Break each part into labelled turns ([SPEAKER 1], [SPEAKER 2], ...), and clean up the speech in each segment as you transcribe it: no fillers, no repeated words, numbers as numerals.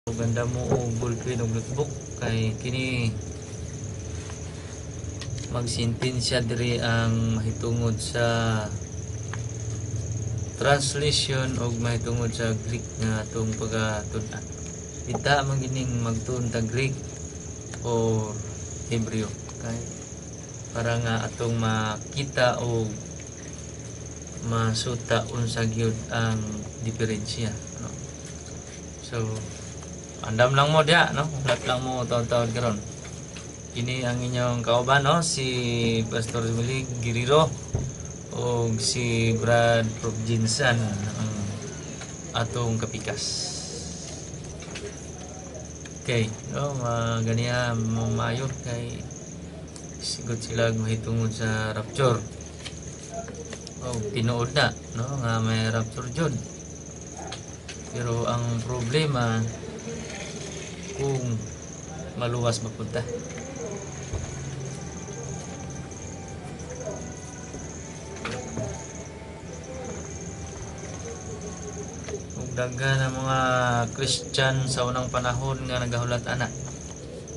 [SPEAKER 1] Ganda mo og ballpen og notebook kay kini magsintensya diri ang mahitungod sa translation og mahitungod sa Greek nga atong pagatud-an. Kita man gining magtuon ta Greek or Hebreo kay para nga atong makita og masuta unsa gyud ang diferensya, no? So andam lang mo diha, no? Hulat lang mo taon-taon karon. Kini ang inyong kauban, no? Si Pastor Mili Guerrero o si Brad Provinsan ang atong kapikas. Okay, no, ganiya mo mayo kay sigot sila mahitungod sa rapture. O tinuod na, no, nga may rapture jud. Pero ang problema kung maluwas mapunta. Ug daghan ang mga Christian sa unang panahon nga nagahulat ana.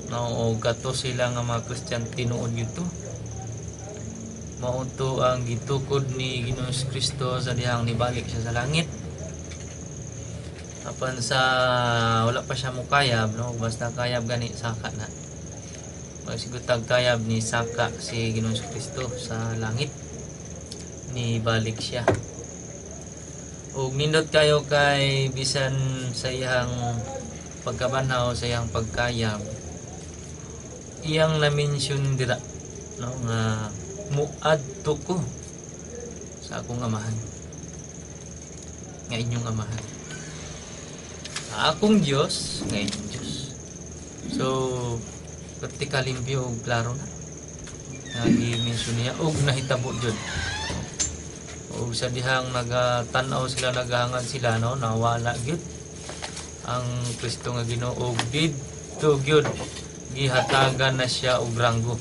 [SPEAKER 1] No, og kato sila nga mga Christian tinuod gyud to. Mao to ang gitukod ni Ginoong Kristo sa dihang nibalik siya sa langit. Apan sa wala pa siya mukayab, no, basta kayab gani saka na. Magsigutag kayab ni saka si Ginoong Kristo sa langit. Nibalik siya. Ug nindot kayo kay bisan sa iyang pagkabanhaw, sa iyang pagkayab, iyang na-mention dira, no, nga muadto ko sa akong amahan, nga inyong amahan, sa akong Dios, nga inyong Dios. So practical, limpyo ug klaro na nga gi-mention niya ug nahitabo jud. O sa dihang nagatan-aw sila, naghahangad sila, no, nawala gyud ang Kristo nga Ginoo ug didto gyud gihatagan na siya og ranggo.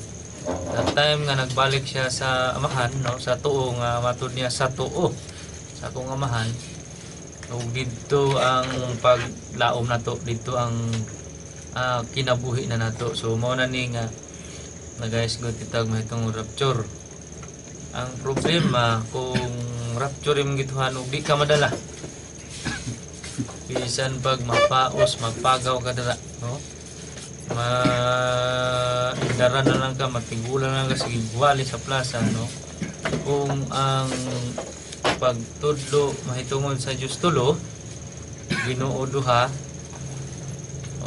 [SPEAKER 1] That time nga nagbalik siya sa amahan, no, sa tuo nga matud niya sa tuo sa akong amahan, ug didto ang paglaom nato, didto ang kinabuhi na nato. So mao na ni nga nagaisgot kitag mahitungod rapture. Ang problema kung rapture imong gituhan ug di ka madala, bisan pag mapaos, mapagaw ka dira, no, ma indara na lang ka, matigulan na lang ka, sige wali sa plaza, no. Kung ang pagtudlo mahitungod sa Dios tulo, Ginoo duha,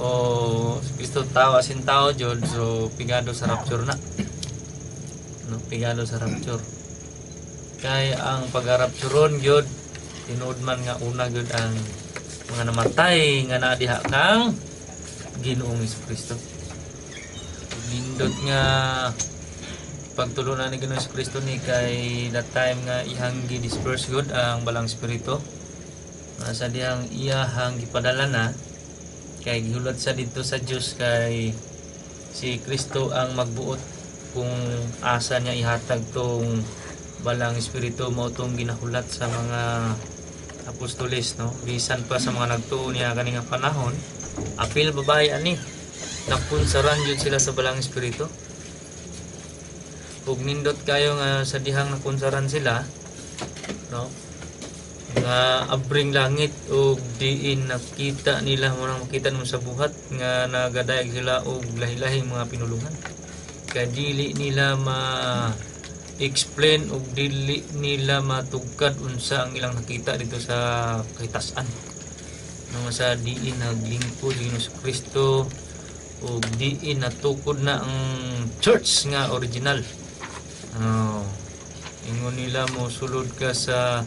[SPEAKER 1] o Kristo tao asin tao jud, so pigado sa rapture na, no, pigado sa rapture. Kay ang pagarapturon gyud tinuod man nga una gyud ang mga namatay nga naa diha kang Ginoong Kristo. Nindot nga pagtulo na ni Ginoong Kristo ni kay that time nga ihang gi-disperse gud ang balang espiritu. Sa dihang iyahang gipadala na kay gihulat sa didto sa Dios kay si Kristo ang magbuot kung asa niya ihatag tong balang espiritu, mao tong ginahulat sa mga apostoles, no, bisan pa sa mga nagtuo niya kani nga panahon, apil babae ani napunsaran jud sila sa balang espiritu. Ug nindot kayo nga sa dihang napunsaran sila, no, nga abring langit ug diin nakita nila, mo nang makita nimo sa buhat nga nagadayag sila og lahi-lahing mga pinulungan. Kay dili nila ma-explain ug dili nila matugkad unsa ang ilang nakita dito sa kahitasan. No, sa diin naglingkod si Ginoong Kristo ug diin natukod na ang church nga original. Oh, ingon nila mo sulod ka sa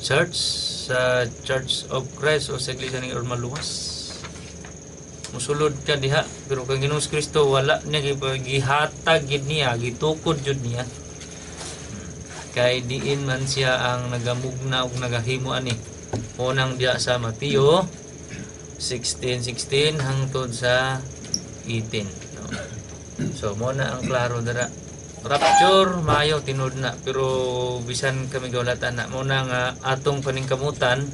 [SPEAKER 1] church, sa Church of Christ o sa Iglesia ni Maluwas. Musulod ka diha pero kang Ginoong Kristo wala niya gihatag gid niya, gitukod jud niya. Kay diin man siya ang nagamugna ug nagahimo ani. Unang diha sa Mateo 16:16 hangtod sa 18. No? So mo na ang klaro dira. Rapture maayo tinuod na, pero bisan kami gawlatan na mo na nga atong paningkamutan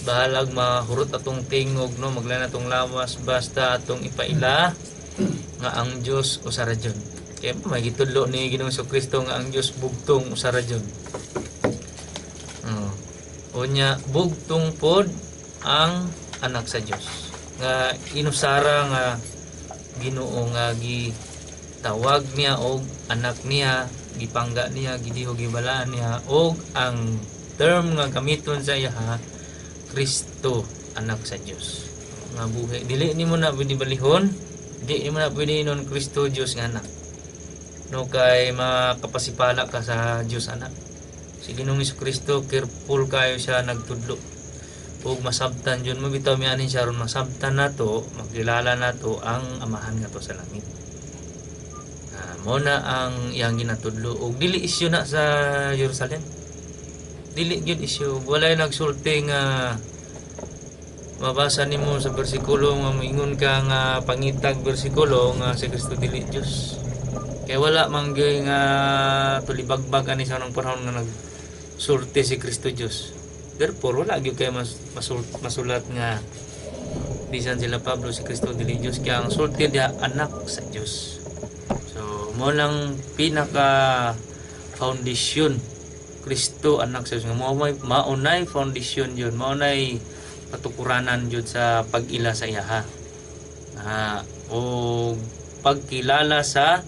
[SPEAKER 1] Bahalag mahurot atong tingog, no, maglain atong lawas, basta atong ipaila nga ang Dios usa ra jud. Kaya may gitudlo ni Ginoong Kristo nga ang Dios bugtong usa ra jud. Unya bugtong pod ang anak sa Dios nga inusara nga Ginoo nga gitawag niya og anak niya, gipangga niya, gidiho, gibalaan niya, og ang term nga gamiton sa iya, Kristo, anak sa Dios nga buhi. Dili nimo na pwede balihon, di nimo na pwede inon Kristo Dios nga anak, no, kay makapasipala ka sa Dios anak. Si Ginoong Kristo, careful kayo siya nagtudlo ug masabtan jud mo bitaw mianin siya aron masabtan nato, makilala nato ang Amahan nga to sa langit. Mo na ang iyang ginatudlo ug dili isyu na sa Jerusalem. Dili gyud isyu. Walay nagsulti nga mabasa nimo sa bersikulo nga moingon ka nga pangitag bersikulo nga si Kristo dili Dios. Kay wala man gyud nga tulibagbag ani sa unang panahon nga nagsulti si Kristo Dios. Therefore, wala gyud kay masulat nga bisan sila Pablo, si Kristo dili Dios, kaya ang sulti diha, anak sa Dios. So mo lang pinaka foundation, Kristo anak sa Dios, nga mao may maunay foundation yun, maunay patukuranan jud sa pag-ila sa iyaha o pagkilala sa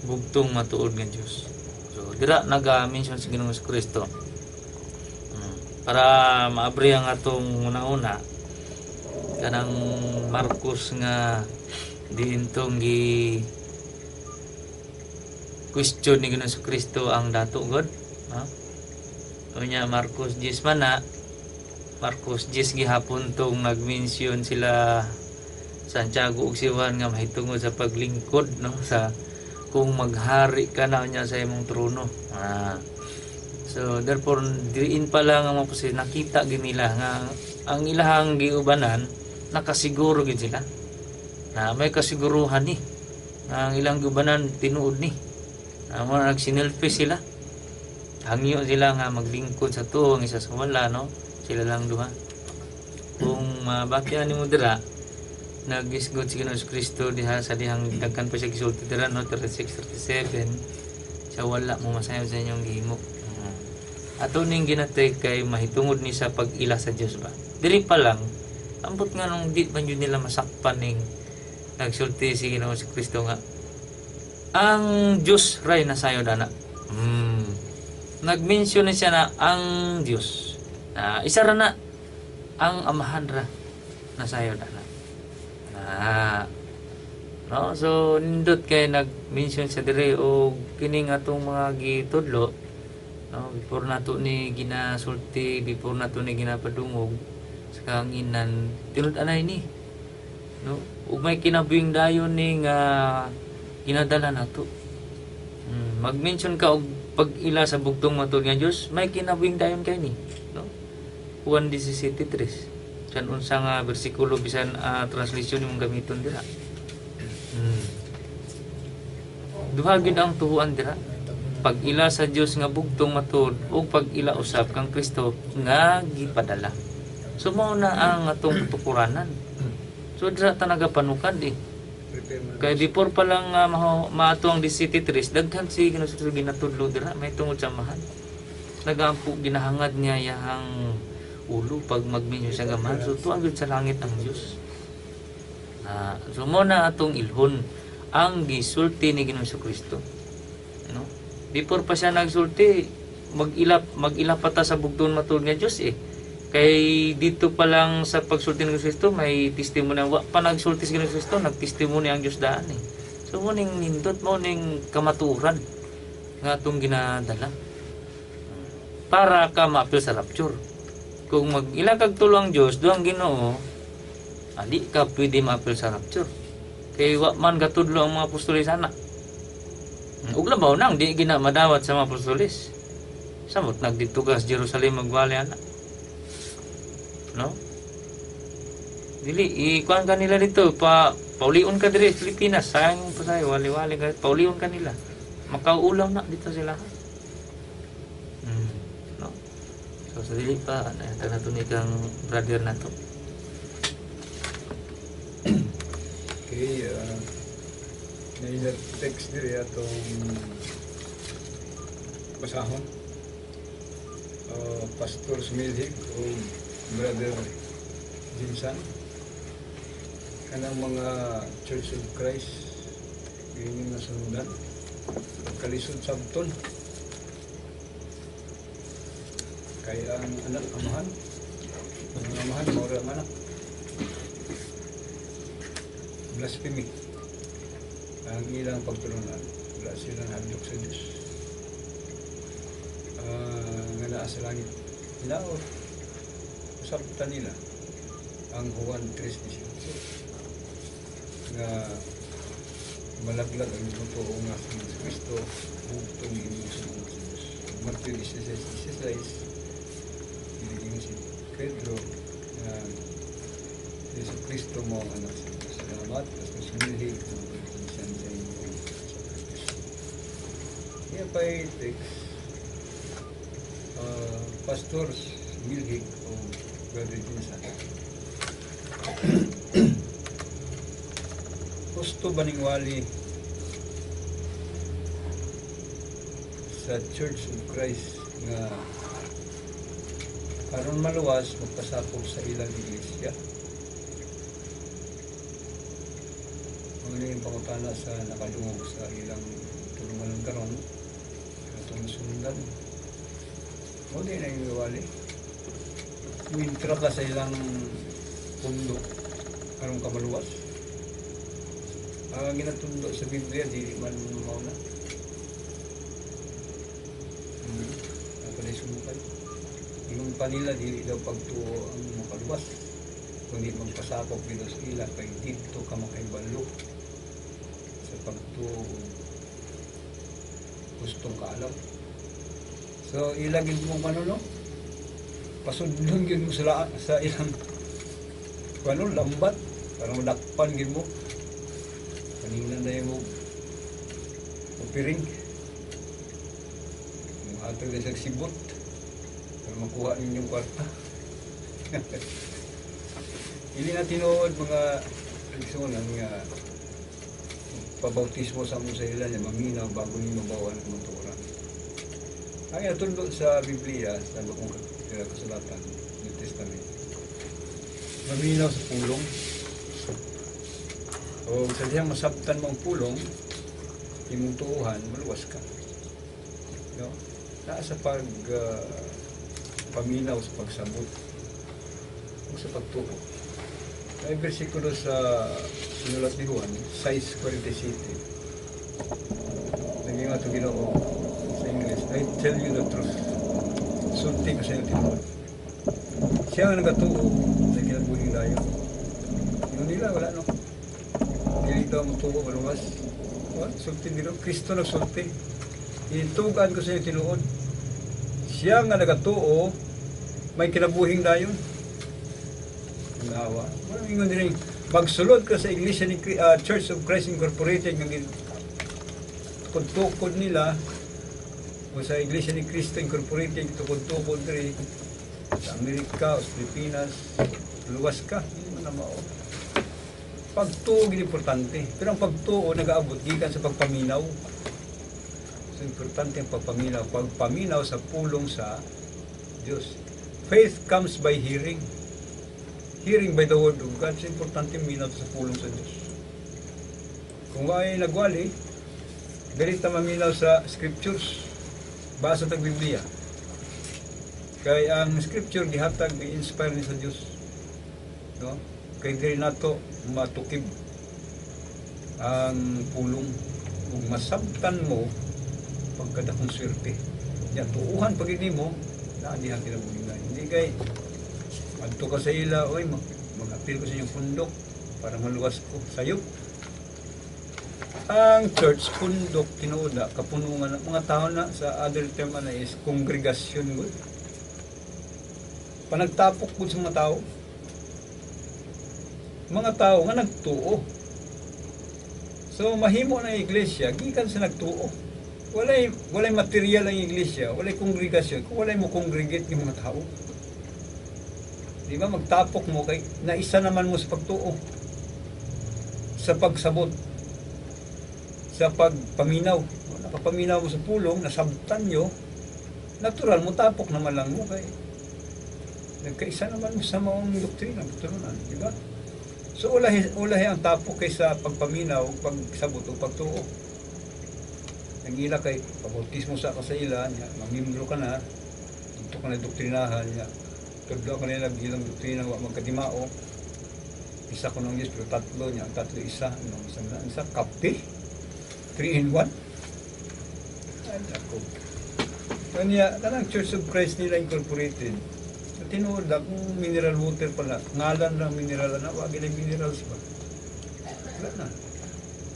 [SPEAKER 1] bugtong matuod nga Dios. So dira naga-mention si Ginoong Kristo. Para maabri ang atong una-una kanang Marcos nga diintong gi question ni Ginoong Kristo ang dato God, ha? Unya Marcos 10 man na, Marcos 10 gihapon tong nag-mention sila Santiago ug si Juan nga mahitungod sa paglingkod, no, sa kung maghari ka na niya sa imong trono. So therefore, diin pa lang ang mga apostol, nakita gid nila nga ang ilahang giubanan, nakasiguro gid sila na may kasiguruhan ni nga ang ilang giubanan tinuod ni na mo nagsinelfie sila, hangyo sila nga maglingkod sa tuo ang isa sa wala, no, sila lang duha. Kung mabakyan nimo dira, nagisgot si Ginoong Kristo diha sa dihang daghan pa siya gisulti dira, no, 36 37, siya wala mo masayod sa inyong gihimo. Ato ning ginatake kay mahitungod ni sa pag-ila sa Dios ba. Diri pa lang, ambot nga nung di man yun nila masakpan ning nagsulti si Ginoong Kristo nga ang Dios ray nasayod ana. Nag-mention na siya na ang Dios. Na isa ra na ang Amahan ra nasayod ana. No, so nindot kay nag-mention siya dire og kining atong mga gitudlo, no, before nato ni ginasulti, before nato ni ginapadungog sa kahanginan, tinud-anay ni, no, ug may kinabuhing dayon ni nga ginadala nato. Mag-mention ka og pag-ila sa bugtong matuod nga Dios, may kinabuhing dayon kay ni, no. Juan 17:3, bisan unsa nga bersikulo, bisan translation imong gamiton dira. Duha gyud ang tuhuan dira, pag-ila sa Dios nga bugtong matuod ug pag-ila usab kang Kristo nga gipadala. So mao na ang atong tukuranan. So dira ta nagapanukad eh. Kay before pa lang maato ang DCT3, daghan si Ginoong Kristo ginatudlo dira may tungod sa Amahan. Nagampo, ginahangad niya yahang ulo pag magminyo sa Amahan. So tuwa gyud sa langit ang Dios. So mo na atong ilhon ang gisulti ni Ginoong Kristo. No? Before pa siya nagsulti, mag-ila pa ta sa bugton matuod nga Dios eh. Kay dito pa lang sa pagsulti ng Kristo, may testimony. Wa pa nagsulti si Ginoong Kristo, nagtestimony ang Dios daan eh. So mo ning nindot, mo ning kamatuoran nga atong ginadala para ka maapil sa rapture. Kung mag-ila kag tulo ang Dios, duhang Ginoo, adi ka pwede maapil sa rapture. Kay wa man katudlo ang mga apostoles ana. Ug labaw nang di gina madawat sa mga apostoles. Samot nagdidto ka sa Jerusalem magwali ana. No? Dili ikuan ka nila dito pa, paulion ka diri sa Pilipinas, sayang pa sayo wali-wali ka, paulion ka nila. Makauulaw na dito sila. No? So Sa dili pa, nahatag nato ni kang brother nato.
[SPEAKER 2] Okay, na text diri atong basahon. Pastor Smilhig o Brother Jinsan. Kanang mga Church of Christ yun yung nasundan. Kalisod sabton. Kay ang anak amahan. Ang amahan mao ra ang anak. Blasphemy ang ilang pagtulunan. Wala silang hadlok sa Diyos nga naa sa langit. Hinaot usabtan nila ang Juan 3:18 nga malaglag ang totoo nga si Jesus Kristo bugtong imong sumunod sa Diyos. Matthew 16:16, si Pedro nga Jesu Kristo mo ang anak sa Diyos. Salamat, Pastor Sumilhig, sa pagpinsan sa inyong sakripisyo. Kaya pa text, Pastor Sumilhig o Brother Jinsan. Gusto ba ning wali sa Church of Christ nga aron maluwas magpasakop sa ilang iglesia? Ang yung pangutana sa nakadungog sa ilang tulungan karon atong sundan. Mo di na yung wali. Muintra ka sa ilang pundo aron ka maluwas. Ang ginatundo sa Biblia dili man mao na. Ako na sumukay. Ingon pa nila dili daw pagtuo ang makaluwas kundi magpasakop dito sa ila kay didto ka makahibalo sa pagtuo gustong kaalam. So ila gid mo ano no? Pasudlon gyud mo sa ilang ano lambat parang dakpan gyud mo. Kanina na yung upiring. Yung hatag na sa sibot para makuha ninyong kwarta. Ili na tinuod mga kaigsuonan nga pabautismo sa mo sa ila niya maminaw bago ninyo mabawan ang matuoran. Ang inatundo sa Biblia sa Bagong Kasulatan, New Testament, maminaw sa pulong. O sa dihang masabtan mo ang pulong, imong tuuhan, maluwas ka. No? Naa sa pag paminaw sa pagsabot o sa pagtuo. May bersikulo sa sinulat ni Juan, 6:47. Naging ato Ginoo sa English, "I tell you the truth." Sulti ko sa inyo tinuod. Siya ang nagatuo sa kinabuhing dayon. Yung nila, wala no. Dili daw mo tuo, maluwas. What? Sulti nila. Kristo nagsulti. Itugan ko sa inyo tinuod. Siya nga nagatuo, may kinabuhing dayon. Ang awa. Walang ingon din, magsulod ka sa Iglesia ni Church of Christ Incorporated nga tukod-tukod nila o sa Iglesia ni Cristo Incorporated tukod-tukod diri sa Amerika o sa Pilipinas, luwas ka. Hindi mo na mao. Pagtuo gid importante. Pero ang pagtuo nagaabot gikan sa pagpaminaw. So importante ang pagpaminaw. Pagpaminaw sa pulong sa Diyos. Faith comes by hearing. Hearing by the word of God. So importante minaw sa pulong sa Diyos. Kung ay nagwali, dili ta maminaw sa scriptures. Basa tag Biblia. Kay ang scripture gihatag, gi-inspire ni sa Diyos. No? Kay diri nato matukib ang pulong ug masabtan mo pagkadakong swerte. Ya tuuhan pag mo naa diha kinabuhi. Hindi kay adto ka sa ila, oy, mag-apil ko sa inyong pundok para maluwas ko sayop. Ang church pundok tinuod na kapunungan ng mga tao na sa other term ana is kongregasyon gud. Panagtapok gud sa mga tao. Mga tao nga nagtuo. So mahimo na iglesia gikan sa nagtuo. Walay material ang iglesia, walay kongregasyon kung walay mo congregate ng mga tao. Di ba magtapok mo kay naisa naman mo sa pagtuo, sa pagsabot, sa pagpaminaw. Nakapaminaw mo sa pulong, nasabtan nyo, natural mo tapok naman lang mo kay nagkaisa naman mo sa maong doktrina, pagtulunan, di ba? So ulahi ang tapok kaysa pagpaminaw, pagsabot o pagtuo. Ang ila kay pabautismo sa ka sa ila, niya, mamimbro ka na, dito ka na doktrinahan niya. Tudlo ka nila ilang doktrina wa magkadimao. Isa ko ng Diyos pero tatlo niya, ang tatlo isa, no, isa na, isa kape. 3 in 1. Ay, ako. Kanya, kanang Church of Christ nila Incorporated. Tinuod na kung mineral water pala, ngalan lang mineral na, wag na minerals ba? Wala na.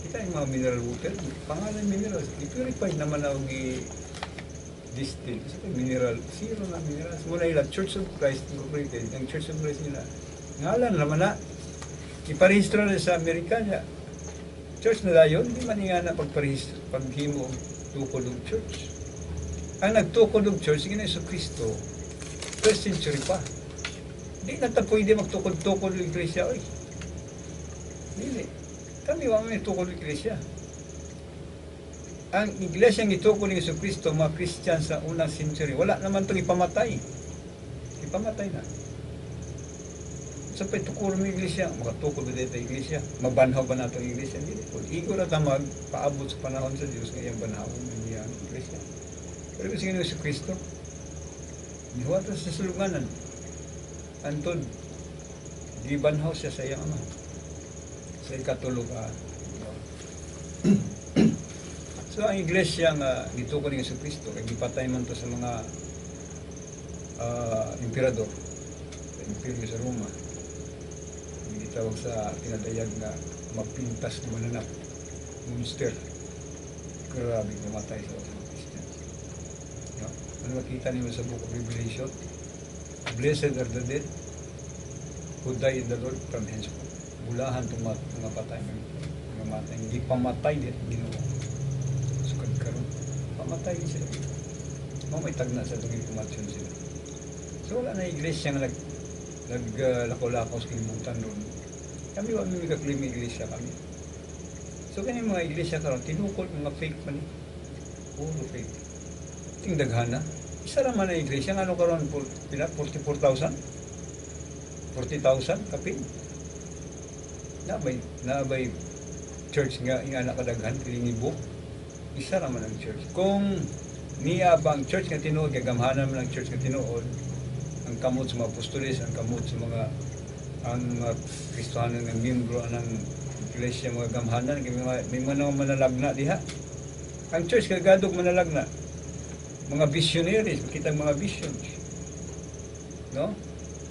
[SPEAKER 2] Kita yung mga mineral water, pangalan minerals, i-purified naman na og i-distill. Kasi mineral, zero na minerals. Muna ila, Church of Christ Incorporated, ang Church of Christ nila, ngalan naman na, iparehistro na sa Amerika niya. Church na dayon, di man nga na pagparehistro, paghimo og tukod og church. Ang nagtukod og church, sige na Kristo, first century pa. Di na ta pwede magtukod-tukod og iglesia, oy. Dili. Kami wa may tukod og iglesia. Ang iglesia ng itukod ni Jesu Kristo, mga Christian sa unang century, wala naman itong ipamatay. Ipamatay na. Sa pa'y tukuro ng iglesia, makatukod ba dito iglesia? Mabanhaw ba nato ang iglesia? Hindi po. Igo na ta magpaabot sa panahon sa Diyos nga iyang banhawon ang iyang iglesia. Pero kung sige ni Jesu Kristo, nihuwat sa suluganan. Antod, gibanhaw siya sa iyang ama. Sa ikatulog. So ang iglesia nga gitukod ni Jesu Kristo kay gipatay man to sa mga emperador, sa imperyo sa Roma. Gitawag sa pinadayag nga mapintas nga mananap, monster. Grabe namatay sa mga Christians. No? Ano makita niyo sa Book of Revelation? Blessed are the dead who die in the Lord from henceforth. Bulahan itong mga patay, mga matay. Hindi pamatay din Ginoo. Sukad karon pamatay din sila. Mao may tagna sa itong informasyon sila. So wala na iglesia nga naglakaw-lakaw sa kalibutan ron. Kami wa mi mika-claim iglesia kami. So kani mga iglesia karon tinukod mga fake man ni. Puro fake. Ting daghana. Isa ra man ang iglesia ngano karon pila, 44,000? 40,000 kapin. Na bay church nga ingana kadaghan libo. Isa ra man ang church. Kung niya ba ang church nga tinuod, kay gamhanan man ang church nga tinuod, ang kamot sa mga apostoles, ang kamot sa mga ang mga Kristiyano nga miyembro ng iglesia, mga gamhanan, kay may mga manalagna diha. Ang church kagadog manalagna. Mga visionaries, makita ang mga visions. No?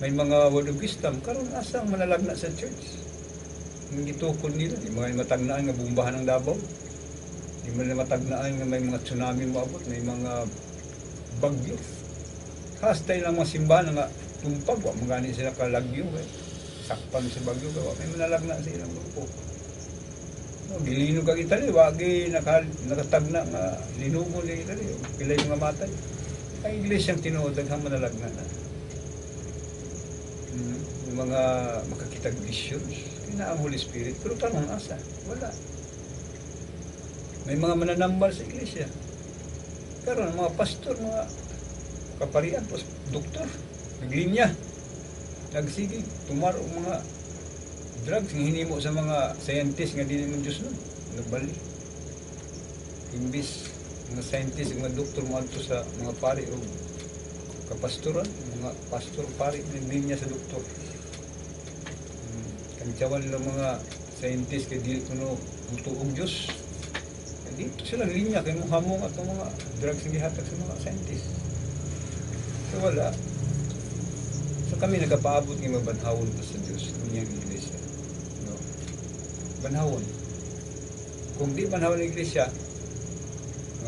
[SPEAKER 2] May mga word of wisdom, karon asa ang manalagna sa church? Ang gitukod nila, di mga matagnaan nga bombahan ng Davao. Di man matagnaan nga may mga tsunami moabot, may mga bagyo. Hasta ilang mga simbahan nga tumpag, wa man gani sila kalagyo kay sakpan sa bagyo kay wa may manalagna sa ilang grupo. No, gilinog ang Italy, wagi nakatagna nga linugon ang Italy, pilay mga matay. Ang iglesia ang tinuod daghang manalagna na. Yung mga makakitag visions, kina ang Holy Spirit, pero tanong asa? Wala. May mga mananambal sa iglesia. Pero ang mga pastor, mga kaparian, pas, doktor, naglinya, nagsige, tumaro og mga drugs nga hinimo sa mga scientist nga dili man Diyos nun, nagbali. Imbis mga scientist, mga doktor moadto sa mga pari o kapastoran, mga pastor pari naglinya sa doktor. Kantsawan nila mga scientist kay dili kuno mutuog Diyos. Dito sila linya kay muhamong atong mga drugs nga gihatag sa mga scientist. So wala. So kami nagapaabot nga mabanhawon pa sa Dios niyang iglesia. No? Banhawon. Kung di banhawon ang iglesia,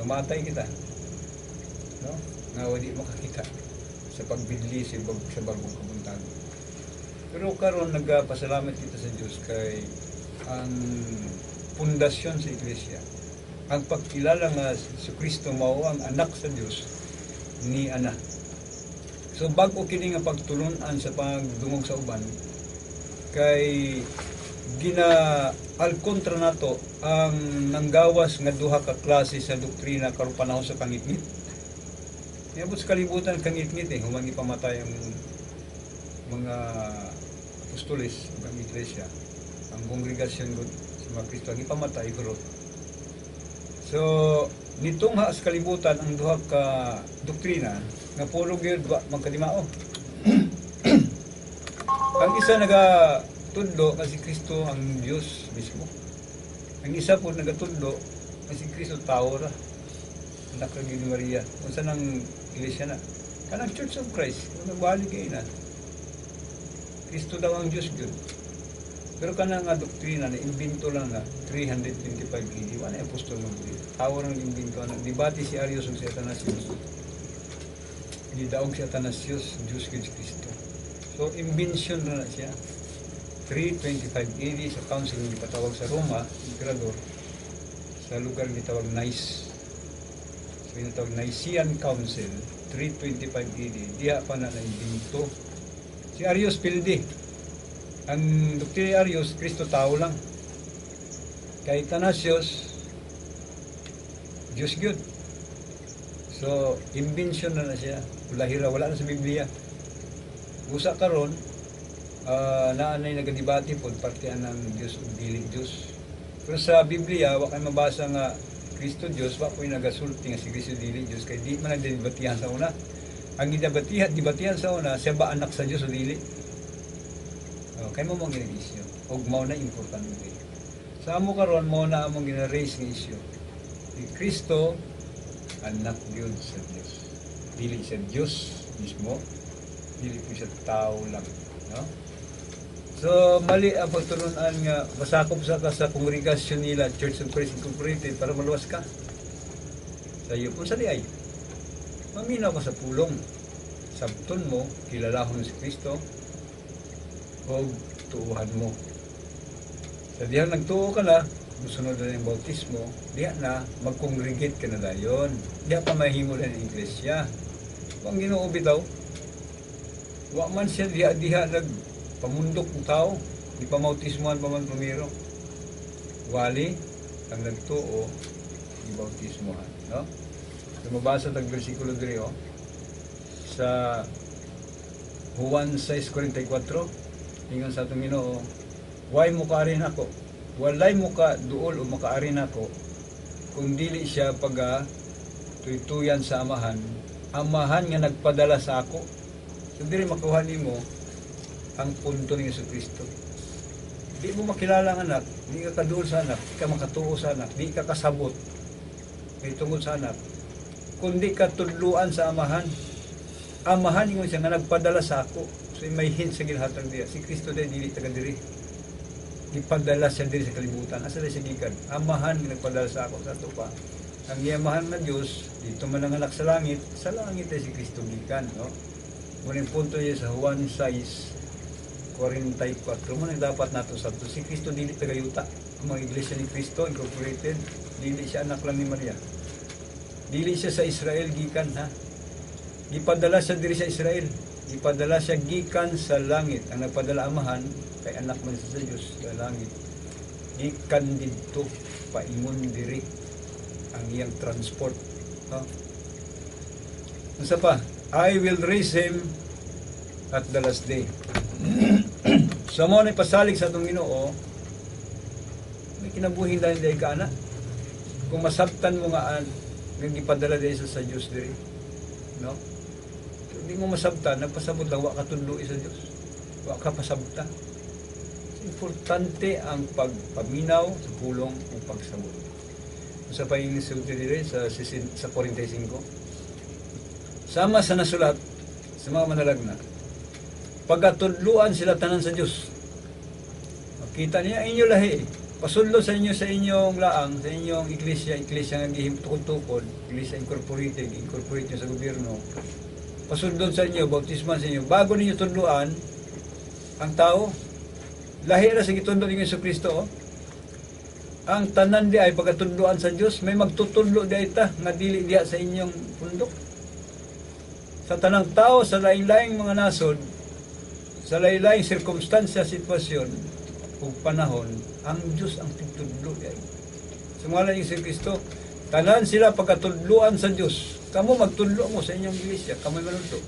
[SPEAKER 2] mamatay kita. No? Nga wadi makakita sa pagbidli sa bagong kabuntagon. Pero karon nagapasalamat kita sa Dios kay ang pundasyon sa iglesia Ang pagkilala nga si Kristo mao ang anak sa Dios ni ana. So bag-o kini nga pagtulun-an sa pagdungog sa uban kay gina al kontra nato ang nanggawas nga duha ka klase sa doktrina karong panahon sa kangitngit. Niabot sa kalibutan kangitngit eh, human gipamatay ang mga apostoles ug ang iglesia, ang kongregasyon gud sa mga Kristo gipamatay guro. So nitungha sa kalibutan ang duha ka doktrina nga puro gyud wa magkadimao. Ang isa nagatudlo nga si Kristo ang Dios mismo. Ang isa po nagatudlo nga si Kristo tao ra. Anak ra gyud ni Maria. Unsa nang iglesia na? Kanang Church of Christ, kung nagbalik kay na. Kristo daw ang Diyos gyud. Pero kanang nga doktrina na imbento lang na 325 AD, wala na apostol ng buli. Tao rang imbento na. Debate si Arius ug si Athanasius. Gidaog si Athanasius, Diyos gyud si Kristo. So invention na na siya. 325 AD sa council nga gipatawag sa Roma, emperador, sa lugar gitawag Nice. So ginatawag Nicene Council, 325 AD, diha pa na naimbento. Si Arius pildi. Ang doktrina ni Arius, Kristo tao lang. Kay Athanasius, Diyos gyud. So, invention na na siya. Ulahira, wala na sa Biblia. Busa karon, naa nay nagadebate pod partian ng Diyos ug dili Diyos. Pero sa Biblia, wa kay mabasa nga Kristo Diyos, wa ko'y nagasulti nga si Kristo dili Diyos kay di man nagdebatihan sa una. Ang gidebatihan, debatihan sa una, siya ba anak sa Diyos o dili? Oh, kay mo mong ginag-issue. Og mao na importante. Sa amo karon mao na among gina-raise nga issue. Si Kristo anak gyud sa Dios. Dili siya Dios mismo, dili po siya tao lang, no? So mali ang pagtulunan nga masakop sa ka sa kongregasyon nila, Church of Christ Incorporated, para maluwas ka. Sa iyo kung sa di ay maminaw ka sa pulong. Sabton mo, kilalahon si Kristo, o tuuhan mo. Sa dihang nagtuo ka na, musunod na yung bautismo, diha na, mag-congregate ka na dayon. Diha pa mahimo na ng iglesia. Kung Ginoo bitaw, wa man siya diha-diha nagpamundok ng tao, di pa mautismohan pa man pumiro. Wali, ang nagtuo, gibautismohan. No? So, mabasa tag bersikulo diri oh, sa Juan 6:44, ingon sa atong Ginoo, "Way mo kaari nako, walay mo ka duol o makaari nako kung dili siya paga tuytuyan sa Amahan, Amahan nga nagpadala sa ako." So diri makuha nimo ang punto ni Hesus Kristo. Di mo makilala ang anak, di ka kaduol sa anak, di ka makatuo sa anak, di ka kasabot may tungod sa anak, kundi ka tudluan sa Amahan. Amahan, ingon siya, nga nagpadala sa ako. So may hint sa ginhatag diya. Si Kristo dili dili taga diri. Gipadala siya diri sa kalibutan. Asa siya gikan? Amahan nga nagpadala sa ako sa ato pa. Ang iyamahan nga Dios dito man ang anak sa langit ay si Kristo gikan, no? Mo ning punto niya sa Juan 6:44. Mo dapat nato sa si Kristo dili taga yuta. Ang mga Iglesia ni Kristo Incorporated, dili siya anak lang ni Maria. Dili siya sa Israel gikan, ha. Gipadala siya diri sa Israel. Gipadala siya gikan sa langit. Ang nagpadala Amahan kay anak man siya sa Dios sa langit. Gikan didto paingon diri ang iyang transport. No? Unsa pa? "I will raise him at the last day." So mo na pasalig sa atong Ginoo, may kinabuhi dahil dahil ka ana. Kung masabtan mo nga an, nga gipadala dahil sa Dios diri. No? Kung di mo masabtan, nagpasabot lang wa ka tudlo sa Dios. Wa ka pasabta. So, importante ang pagpaminaw sa pulong o pagsabot. Sa pa yung sulti diri sa 45. Sama sa nasulat sa mga manalagna, pagkatudluan sila tanan sa Dios. Makita niya inyo lahi. Pasudlo sa inyo sa inyong laang, sa inyong iglesia, iglesia nga gihimtukod-tukod, Iglesia Incorporated, incorporate nyo sa gobyerno. Pasudlo sa inyo, bautisman sa inyo. Bago ninyo tudluan ang tao, lahi ra sa gitudlo ni Hesus Kristo. Oh. Ang tanan di ay pagkatudloan sa Dios, may magtutudlo di ay ta nga dili diha sa inyong pundok. Sa tanang tao sa lain-laing mga nasod, sa lain-laing sirkumstansya, sitwasyon ug panahon, ang Dios ang tigtudlo di ay. Sumala ni si Kristo, tanan sila pagkatudloan sa Dios. Kamo magtudlo mo sa inyong iglesia, kamo manudlo.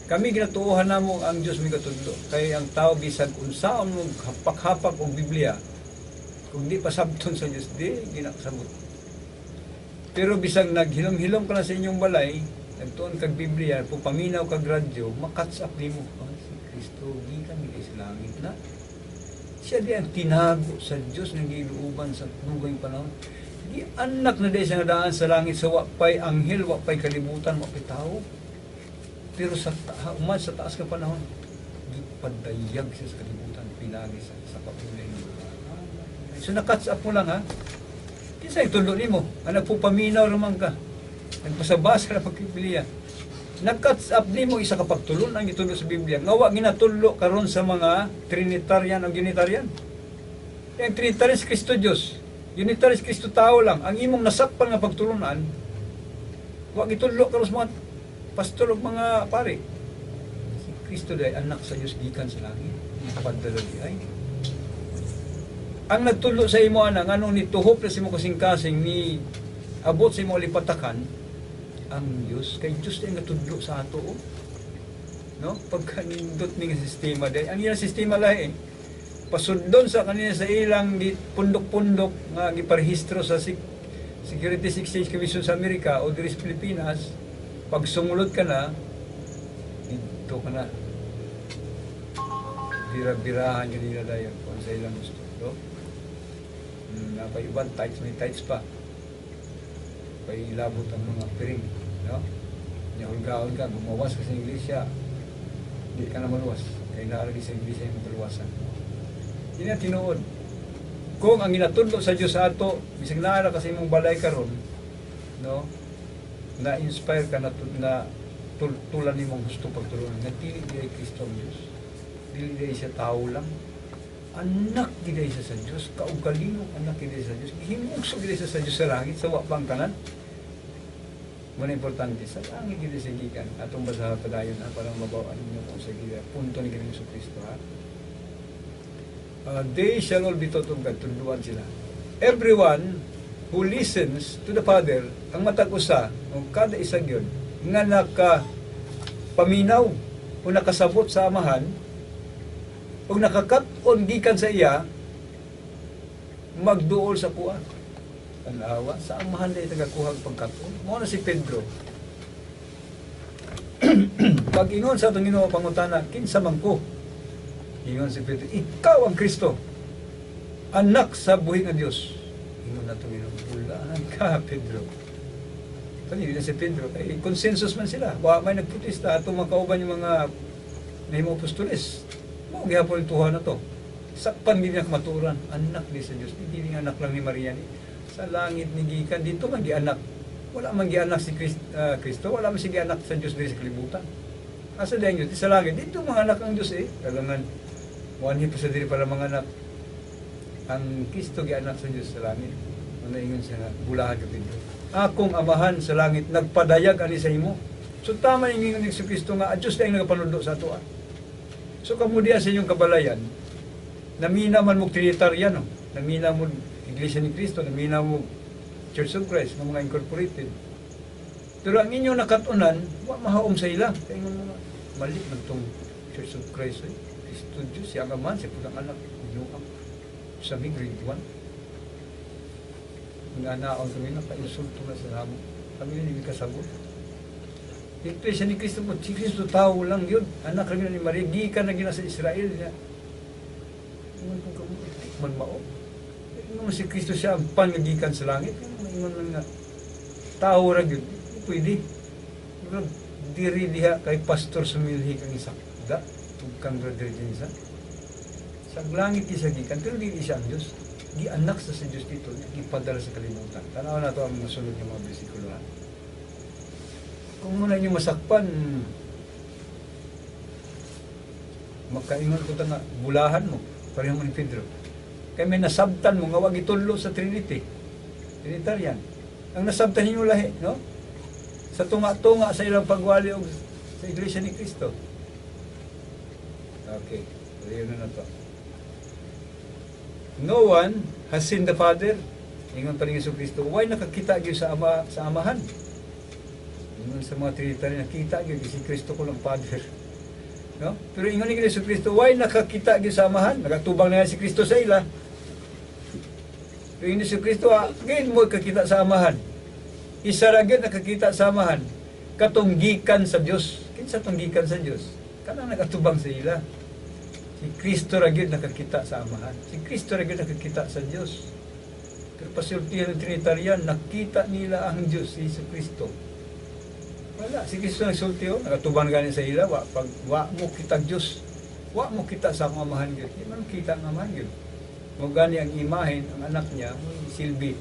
[SPEAKER 2] Kami ginatuohan namo ang Dios may katudlo. Kay ang tao, bisag unsaon mo hapak-hapak og Biblia, kung di pasabton sa Dios, di ginakasabot. Pero bisag naghilom-hilom ka na sa inyong balay, nagtuon kag Biblia, pupaminaw kag radyo, maka-catch up nimo. Ah, si Kristo gikan di sa langit na. Siya di ang tinago sa Dios nga giluoban sa dugay panahon. Di anak na di siya nga daan sa langit sa wapay anghel, wapay kalibutan, wapay tao. Pero sa uman sa taas nga panahon, gipadayag siya sa kalibutan, pinagi sa kaulay ng. So na-catch up mo lang, ha. Kinsa itudlo nimo? Ang nagpupaminaw raman ka. Nagpasabasa na pag-Biblia. Nag-catch up nimo isa ka pagtulon ang gitudlo sa Biblia. Nga wa ginatudlo karon sa mga Trinitarian o Unitarian. Ang Trinitarian, si Kristo Diyos. Unitarian, si Kristo tao lang. Ang imong nasakpan nga pagtulunan, wa gitudlo karon sa mga pastor ug mga pare. Si Kristo day anak sa Dios gikan sa langit. Padala di ay. Ang nagtudlo sa imo ana, nganong nituhop na sa imo kasing-kasing, ni abot sa imo alipatakan ang Dios, kay Dios ay natudlo sa ato, oh. No, pagkanindot ni nga sistema day, ang ilang sistema lahi eh. Pasundon sa kanila sa ilang di pundok-pundok nga giparehistro sa Securities Exchange Commission sa Amerika o diri sa Pilipinas. Pag sumulod ka na dito ka na, bira-birahan kanila dayon kung sa ilang gusto, no? Napay uban tithes, may tithes pa, pailabot ang mga piring, no? Nya hulgaon ka, gumawas ka sa iglesia, di ka na maluwas kay naaragi sa iglesia yung kaluwasan. Yun ang tinuod. Kung ang ginatudlo sa Dios sa ato, bisag naa ka sa imong balay karon, no, na-inspire ka na tulan nimong gusto pagtulunan nga dili di ay Kristo ang Dios, dili di ay siya tao lang, anak gid ay siya sa Dios, kaugalingong anak gid ay sa Dios, gihimugso gid ay siya sa Dios sa langit sa wa pang tanan. Muna importante, sa langit gid siya gikan. Atong basahan padayon ha, para mabaw-an ninyo kung sa gid punto ni Ginoong Kristo, ha. They shall all be taught of God, tudluan sila. Everyone who listens to the Father, ang matag usa, o kada isa gyud nga naka paminaw o nakasabot sa Amahan o nakakat-on gikan sa iya, magduol sa kuha. Tanawa, sa Amahan na tagakuha ang pagkat-on. Mao na si Pedro. Pag ingon sa atong Ginoo, pangutana, "Kinsa man ko?" Ingon si Pedro, "Ikaw ang Kristo, anak sa buhi nga Dios." Ingon na itong Ginoo, "Bulahan ka, Pedro." Kani na si Pedro, kay consensus man sila. Wa may nagprotesta atong mga kauban, yung mga nahimo apostoles. Mao gihapon tuha na to. Sakpan gid niya kamatuoran, anak ni sa Dios. Hindi nga anak lang ni Maria ni. Sa langit ni gikan dito man gianak. Wala man gianak si Kristo, wala man si gianak sa Dios diri sa kalibutan. Asa di ang Dios? Di sa langit. Dito mga anak ang Dios eh. Kailangan muanhi pa sa diri para mga anak. Ang Kristo gianak sa Dios sa langit. Ano, ingon siya nga, "Bulahan ka, Pedro. Akong Amahan sa langit nagpadayag ani sa imo." So tama yung ingon ni Kristo nga ang Dios na ang nagapanudlo sa ato, ah. So kamo diya sa inyong kabalayan, namina man mo Trinitarian, no? Namina mo Iglesia ni Cristo, namina mo Church of Christ, ng mga incorporated. Pero ang inyong nakatunan, wa mahaom sa ila. Kaya ingon mga, mali man tong Church of Christ. Eh. Kristo Diyos, siya ang Amahan, siya pud ang anak. Binuang. Sa mi, grade 1. Nanaon kami, naka-insulto na sa namo. Kami hindi kasabot. Iglesia ni Cristo po, si Cristo tao lang yun. Anak kami ni Maria, gikan na gina sa Israel niya. Ingon kong kamo, man mao. Ingon si Kristo siya ang pan nga gikan sa langit. Ingon lang nga, tao ra gyud. Di pwede. Murag, diri diha kay Pastor sumilhi kang isakda. Tugkang Brother Jinsa. Sa langit isa gikan, pero dili siya ang Diyos. Gianak sa Diyos dito, gipadala sa kalibutan. Tanaw na to ang mga sunod ng mga bersikulo, ha. Kung muna inyo masakpan, makaingon ko ta nga, bulahan mo. Pareho mo ni Pedro. Kay may nasabtan mo nga wag itudlo sa Trinity. Trinitarian. Ang nasabtan ninyo lahi, no? Sa tunga-tunga sa ilang pagwali og sa Iglesia ni Cristo. Okay, tuloy na to. No one has seen the Father. Ingon pa ni Jesu Kristo, way nakakita gyud sa Ama, sa Amahan. Ingon sa mga Trinitarian, nakita gyud si Kristo ko lang Father. No? Pero ingon ni Jesu Kristo, way nakakita gyud sa Amahan, nagatubang na si Kristo sa ila. Pero ingon ni Jesu Kristo, ngayon mo kakita sa Amahan. Isa ra gyud nakakita sa Amahan, katong gikan sa Dios. Kinsa tong gikan sa Dios? Kanang nagatubang sa ila. Si Kristo ra gyud nakakita sa Amahan. Si Kristo ra gyud nakakita sa Dios. Pero pasultihan ng Trinitarian, nakita nila ang Diyos, si Jesu Kristo. Wala, si Kristo nagsulti, oh, nakatubang gani sa ila, wa, pag, wa mo kita Diyos, wa mo kita sa akong Amahan gyud. Di man kita ang Amahan gyud. Mo gani ang imahen, ang anak niya, mo silbi,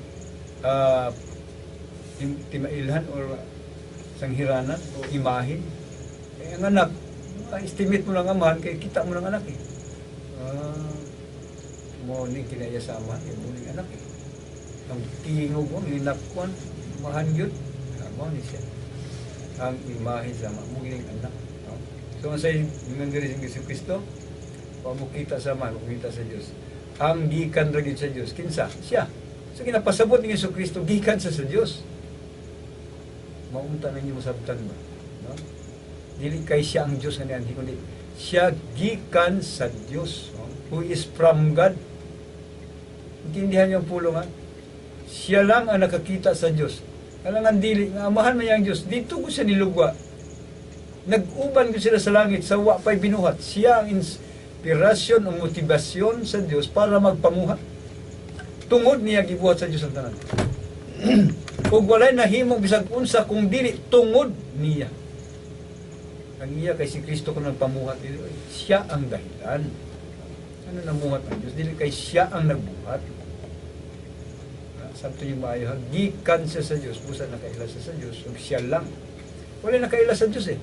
[SPEAKER 2] timailhan or sanghiranan o imahen. Eh, ang anak, estimate mo lang amahan, kay kita mo lang anak eh. Mo ni kinaya sa amahan, eh, mo ni anak eh. Ang tingog mo, ninakwan, amahan yun. Mo ni siya. Ang imahe sa ama, mo gining anak. No? So, ang say, ingon diri si Jesu Kristo, wa mo kita sa ama, mo kita sa Dios. Ang gikan ra gyud sa Dios, kinsa? Siya. So ginapasabot ni Jesu Kristo gikan sa Dios. Maunta ninyo masabtan ba? No? Dili kay siya ang Dios nga nianhi, kundi siya gikan sa Dios, no? Who is from God. Intindihan niyo ang pulong, ha? Siya lang ang nakakita sa Dios. Alangan dili nga amahan man niya ang Dios. Dito ko siya nilugwa. Nag-uban ko sila sa langit sa wa pa'y binuhat. Siya ang inspirasyon o motibasyon sa Dios para magpamuhat. Tungod niya gibuhat sa Dios ang tanan. Ug walay nahimong bisag unsa kung dili tungod niya. Ang iya kay si Kristo kung nagpamuhat dili, siya ang dahilan. Ano namuhat ang Dios? Dili kay siya ang nagbuhat. Sabto yung maayo, ha? Gikan siya sa Dios, busa nakaila siya sa Dios, ug siya lang. Wala nakaila sa Dios eh.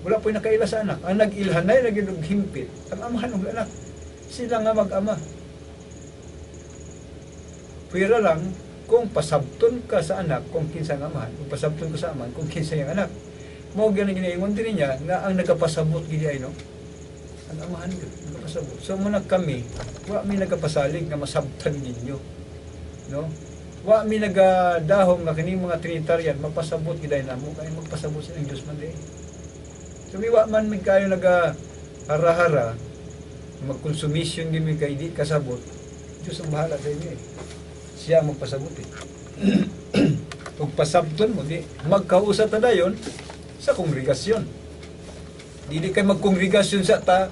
[SPEAKER 2] Wala po'y nakaila sa anak. Ang nag-ilhanay, naging og himpit, ang amahan og anak. Sila nga mag-ama. Pwera lang kung pasabton ka sa anak kung kinsa ang amahan, kung pasabton ka sa amahan kung kinsa yung anak. Mao gyud ang ginaingon din niya nga ang nagapasabot gid ay no. Ang amahan gyud nagapasabot. So muna kami, wa mi nagapasalig nga masabtan ninyo. No? Wa mi nagadahom nga kining mga Trinitarian magpasabot gid ay namo kay magpasabot sila ng Dios man di. So mi wa man mi kayo naga hara-hara magkonsumisyon gid mi kay di kasabot. Diyos ang bahala sa inyo eh. Siya ang magpasabot eh. Ug pasabton mo di magkausa ta dayon sa kongregasyon. Dili kay magkongregasyon sa ta,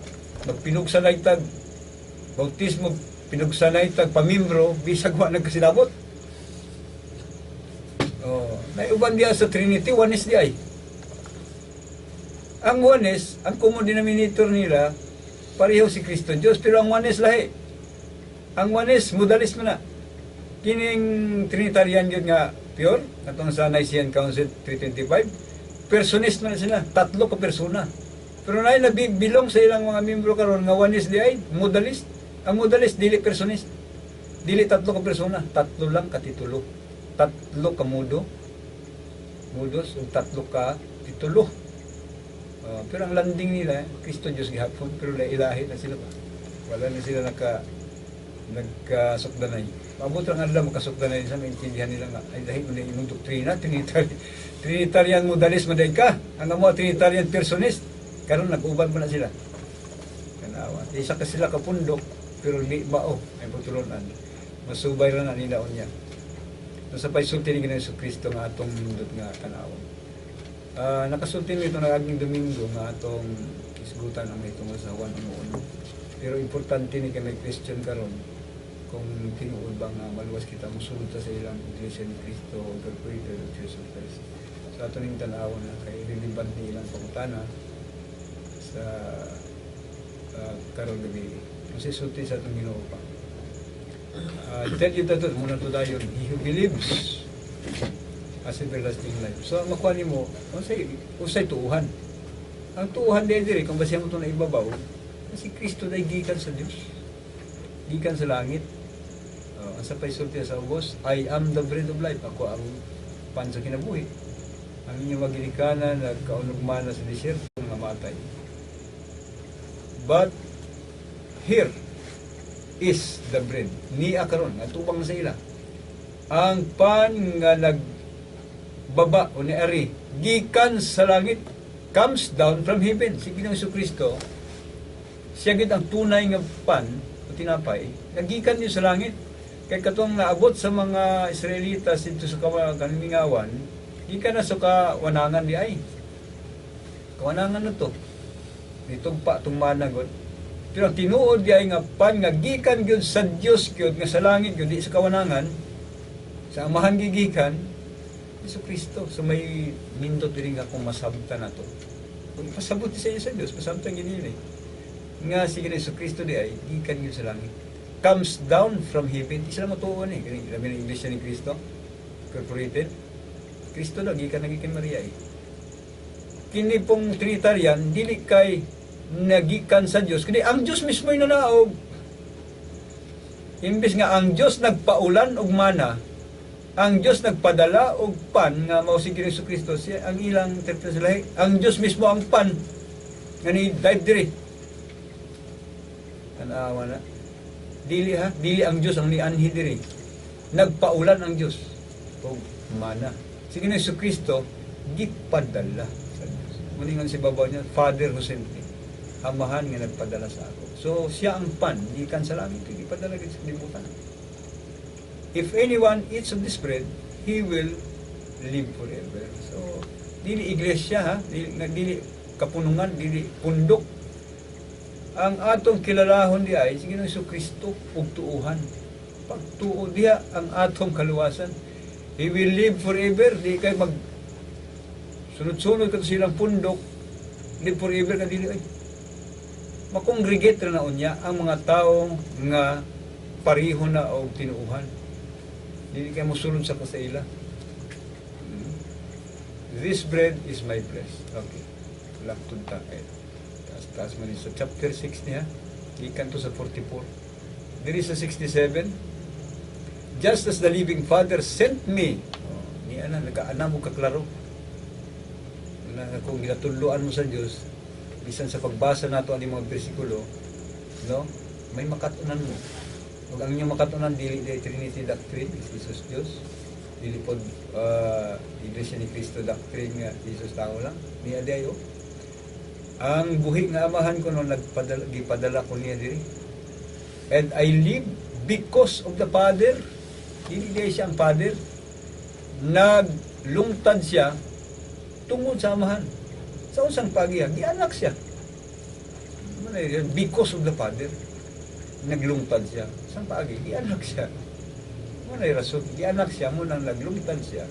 [SPEAKER 2] magpinugsanay tag bautismo, pinugsanay tag pamimbro, bisag wa nagkasinabot. Oh, naiuban diya sa Trinity, Oneness di ay. Ang Oneness, ang common denominator nila, pareho si Kristo Diyos, pero ang Oneness lahi. Ang Oneness, modalist man na. Kining Trinitarian yun nga pure, atong sa Nicene Council 325, personist man na sila, tatlo ka persona. Pero na nabibilong sa ilang mga membro karon nga Oneness di ay, modalist. Ang modalist, dili personist. Dili tatlo ka persona, tatlo lang ka titulo. Tatlo ka mudo. Mudos, o tatlo ka titulo. Pero ang landing nila, Kristo Diyos gihapon, pero ilahi na sila ba. Wala na sila nagkasukdanay. Maabot lang adlaw makasukdanay sa maintindihan nila nga ay dahil mo na imong doktrina, Trinitarian modalist man ka. Ang amo Trinitarian personist. Karon nag-uban pa na sila. Kanawa. Isa ka sila kapundok pero di mao ay pagtulunan. Masubay ra na nila unya. No, sa pagsulti ni Ginoong Kristo nga atong nindot nga tan-awon. Nakasulti nito na aging Domingo nga atong isgutan ang may tungod sa Juan 1:1. Pero importante ni kay may Christian karon kung tinuod ba nga maluwas kita mosulod ta sa ilang Iglesia ni Cristo Incorporated o Church of Christ. So ato ning tan-awon na kay relevant ni ilang pangutana sa karong gabi. Kasi sulti sa atong Ginoo pa. Tell you that muna to dayon, he who believes has everlasting life. So ang makuha nimo, unsay tuuhan. Ang tuuhan diri kung basihan mo ito na ibabaw, si Kristo day gikan sa Dios. Gikan sa langit. Asa pa'y sulti sa ubos, "I am the bread of life." Ako ang pan sa kinabuhi. Ang inyong mga ginikanan nagkaon og mana sa disyerto, namatay. But here is the bread. Niya karon atubang sa ila. Ang pan nga nagbaba o niari gikan sa langit, comes down from heaven. Si Ginoong Kristo, siya gid ang tunay nga pan o tinapay nga gikan niyo sa langit. Kay katong naabot sa mga Israelita dito sa kamingawan, gikan na sa kawanangan di ay. Kawanangan na to. Nitugpa tong managod. Pero ang tinuod di ay nga pan nga gikan gyud sa Dios gyud nga sa langit gyud, di sa kawanangan, sa Amahan gigikan, Hesus Kristo. So may nindot diri nga kung masabtan na to. Kung pasabot sa iyo sa Dios, pasabtan gid nila eh. Nga si Hesus Kristo di ay gikan gyud sa langit. Comes down from heaven. Di sila matuon eh. Kani labi ng Iglesia ni Cristo Incorporated. Kristo daw gikan na gikan Maria eh. Kini pong Trinitarian, dili kay nagikan sa Dios, kundi ang Dios mismo yung nanaog. Imbes nga ang Dios nagpaulan og mana, ang Dios nagpadala og pan nga mao si Jesu Kristo, siya ang ilang interpretasyon sa lahi. Ang Dios mismo ang pan nga ni dive diri. Tanawa na. Dili ha, dili ang Dios ang nianhi diri. Nagpaulan ang Dios og mana. Si Jesu Kristo gipadala sa Dios. Muningon si babaw niya, "Father who sent me." Amahan nga nagpadala sa ako. So siya ang pan gikan sa langit, gipadala gid sa kalibutan. If anyone eats of this bread, he will live forever. So dili iglesia ha, dili, dili kapunungan, dili pundok. Ang atong kilalahon di ay si Ginoong Kristo ug tuuhan. Pagtuo diha ang atong kaluwasan. He will live forever. Di kay mag sunod-sunod kato silang pundok, live forever ka, dili ay. Makongregate ra na unya ang mga tao nga pareho na og tinuuhan. Dili kay mosulod sa kasaila. This bread is my flesh. Okay. Laktod ta kay. Taas taas man ni sa chapter 6 niya. Gikan to sa 44. Diri sa 67. Just as the living Father sent me. Oh, niya na nakaana mo kaklaro. Na kung ginatudloan mo sa Dios, bisan sa pagbasa nato ang mga bersikulo, no? May makatunan mo. Ug ang inyong makatunan dili di Trinity doctrine is Jesus Dios. Dili pod Iglesia ni Cristo doctrine nga Jesus tao lang. Niya di ayo. Ang buhi nga Amahan ko no nagpadala, gipadala ko niya diri. And I live because of the Father. Dili di siya ang Father. Naglungtad siya tungod sa Amahan. Sa unsang pagihan, gianak siya. Ano yun? Because of the Father. Naglungtad siya. Sa paagi, gianak siya. Mo na rason, gianak siya, mo nang naglungtad siya.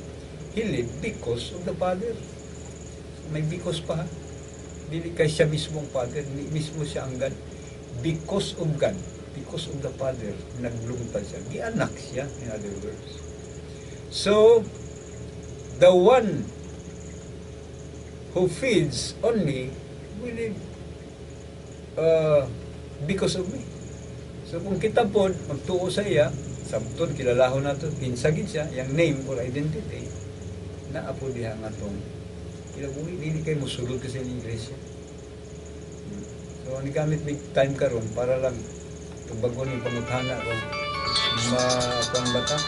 [SPEAKER 2] He lived because of the Father. May because pa ha. Dili kay siya mismo ang Father, di mismo siya ang God. Because of God, because of the Father, naglungtad siya. Gianak siya, in other words. So, the one who feeds on me will live because of me. So kung kita po magtuo sa iya, sabton kilalahon nato kinsa gid siya, yang name or identity, naa po diha nga tong kinabuhi, dili kay mosulod kasi sa iglesia. So ni gamit big time karon para lang tubagon yung pangutana kung ma kuan bata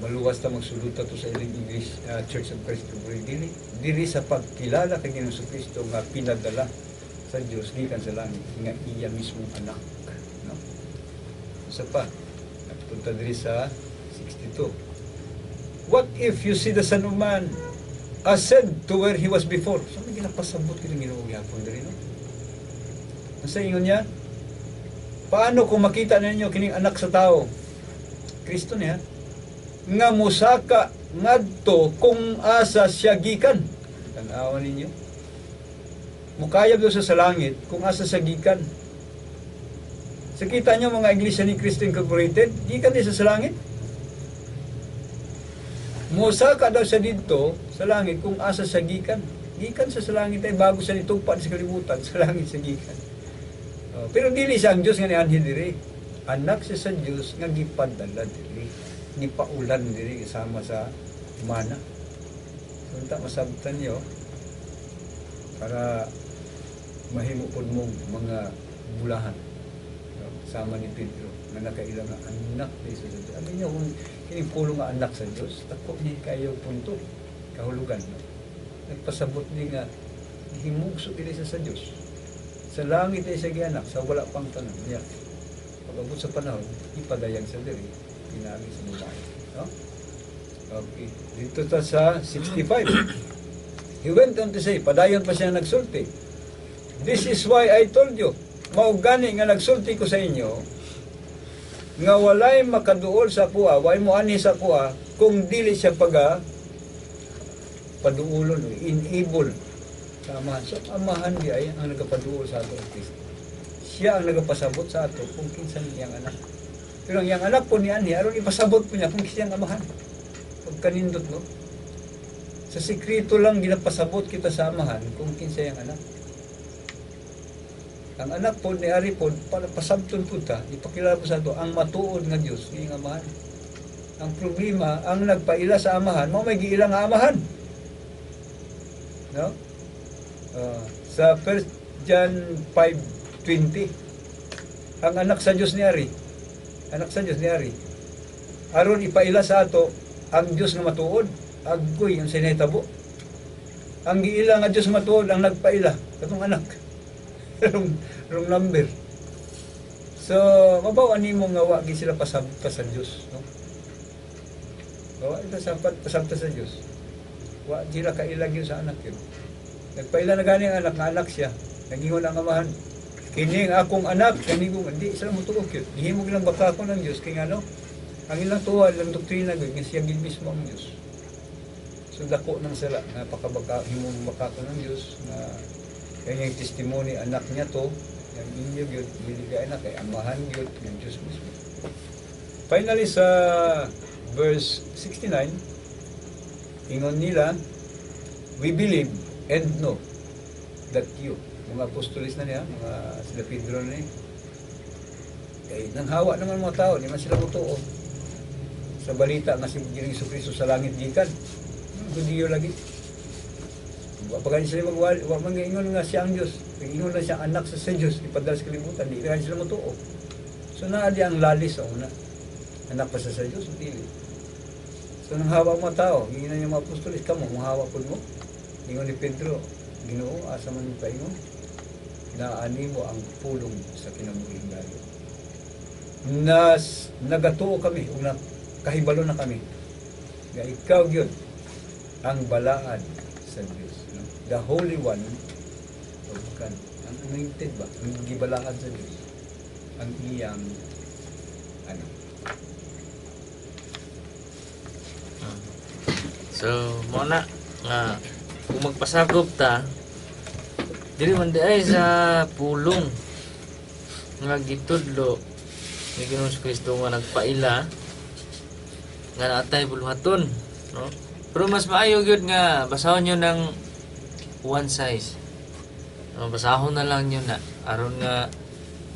[SPEAKER 2] maluwas ta magsulod ta to sa ilang English Church of Christ of dili diri sa pagkilala kay Ginoong Kristo nga pinadala sa Dios gikan sa langit nga iya mismong anak, no? Isa pa, napunta diri sa 62. What if you see the Son of Man ascend to where he was before? So may ginapasabot kini Ginoo gyapon diri, no? Sa ingon niya, paano kung makita ninyo kining anak sa tao, Kristo niya, nga musaka ngadto kung asa siya gikan? Tanawa ninyo. Mukayab daw siya sa langit kung asa siya gikan. Sa kita niyo mga Iglesia ni Cristo Incorporated, gikan din siya sa langit. Musaka daw siya dito sa langit kung asa siya gikan. Gikan siya sa langit ay bago siya nitugpa sa kalibutan, sa langit siya gikan. Oh, pero dili siya ang Diyos nga nianhi diri. Anak siya sa Dios nga gipadala diri, gipaulan diri kasama sa mana. So, unta masabtan niyo para mahimo pod mong mga bulahan, no? Sama ni Pedro nga nakaila nga anak ni sa Dios. Ano niyo kung kining pulong nga anak sa Dios, dako ni kayo punto kahulugan, no? Nagpasabot ni nga himugso dili siya sa Dios. Sa langit ay siya gianak sa wala pang tanan niya. Pag-abot sa panahon, ipadayag sa diri pinaagi sa babae, no? Okay. Dito ta sa 65. He went on to say, padayon pa siya nagsulti, "This is why I told you, mao gani nga nagsulti ko sa inyo, nga walay makaduol sa akoa, way mo ani sa akoa, kung dili siya paga paduolon, enable sa Amahan." So, ang Amahan di ay ang nagapaduol sa ato ang Kristo. Siya ang nagapasabot sa ato kung kinsa niyang anak. Pero ang iyang anak po ni ani, aron ipasabot po niya kung kinsa iyang Amahan. Pagkanindot, no? Sa sekreto lang ginapasabot kita sa Amahan kung kinsa iyang anak. Ang anak po ni Ari po, para pasabton po ta, ipakilala po sa ato, ang matuod nga Diyos, iyang Amahan. Ang problema, ang nagpaila sa Amahan, mao may giila nga Amahan. No? Sa 1 John 5:20, ang anak sa Diyos ni Ari, anak sa Diyos ni Ari, aron ipaila sa ato ang Diyos nga matuod, agoy ang sinahitabo. Ang giila nga Diyos matuod ang nagpaila, katong anak. Wrong number. So, mabaw ani mo nga wa gi sila pasabta sa Diyos, no? Wa ila sapat pasabta sa Diyos. Wa sila kaila gyud sa anak yun. Nagpaila na gani ang anak nga anak siya. Nagingon ang Amahan, "Kini ang akong anak," kanigo hindi sila motuo gyud. Gihimo lang baka ko ng Diyos kay ngano? Ang ilang tuwa, ilang doktrina gyud nga siya gid mismo ang Diyos. So dako ng sala, napakabaka himong baka ko ng Diyos na kanyang testimony anak niya to, yang inyo gyud dili ka anak kay Amahan gyud ng Diyos mismo. Finally, sa verse 69, ingon nila, "We believe and know that you," mga apostolis na niya, mga sila Pedro na niya. Kay nanghawa naman mga tao, di man sila totoo. Sa balita nga si Ginoong Kristo sa langit gikan. Hudiyo lagi. Wa pa gani sila magwali, wa man ingon nga siya ang Diyos. Ingon lang siya anak sa Diyos, ipadala sa kalibutan, di gani sila motuo. So naa di ang lalis sa una. Anak pa siya sa Diyos, dili? So nang hawa mga tao, giingnan niya mga apostolis, "Kamo, mahawa pud mo?" Ingon ni Pedro, "Ginoo, asa man mo paingon?" "Naa nimo ang pulong sa kinabuhing dayon. Nas nagatuo kami ug na kahibalo na kami nga ikaw gyud ang balaan sa Dios," no? The Holy One of God. Ang anointed ba? Ang gibalaan sa Dios. Ang iyang ano.
[SPEAKER 1] So, mo na nga kung magpasakop ta dili man di ay sa pulong nga gitudlo ni Ginoong Kristo nga nagpaila nga naatay buluhaton, no? Pero mas maayo gyud nga basahon nyo ng one size, no? Basahon na lang nyo na aron nga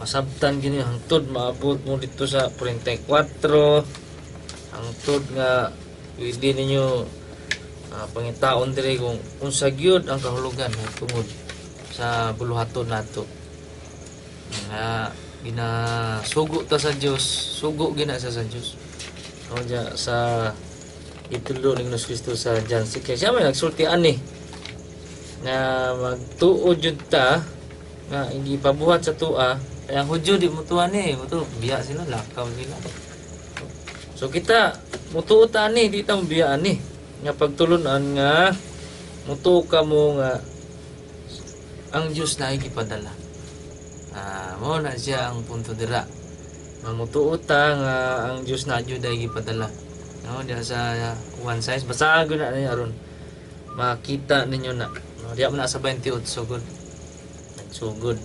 [SPEAKER 1] masabtan gini hangtod maabot mo dito sa 44, hangtod nga pwede ninyo pangitaon diri kung unsa gyud ang kahulugan tungod sa buluhaton nato nga ginasugo ta sa Dios, sugo gina sa Dios, no? Diya sa itulo ni Ginoong Kristo sa John 6, kaya siya may nagsulti ani nga magtuo jud ta nga gipabuhat sa tua. Kaya ang Hudyo di mutuan ni mutuo, biya sila, lakaw sila. So kita mutuo ta ani, di ta mobiya ani nga pagtulunan nga mutuo ka mo nga ang Dios na gipadala. Mo na siya ang punto dira nga mutuo ta nga ang Dios na jud ay gipadala, no? Diya sa one size, basta na niya aron makita ninyo na, no? Diya man na sa 28 gud nagsugod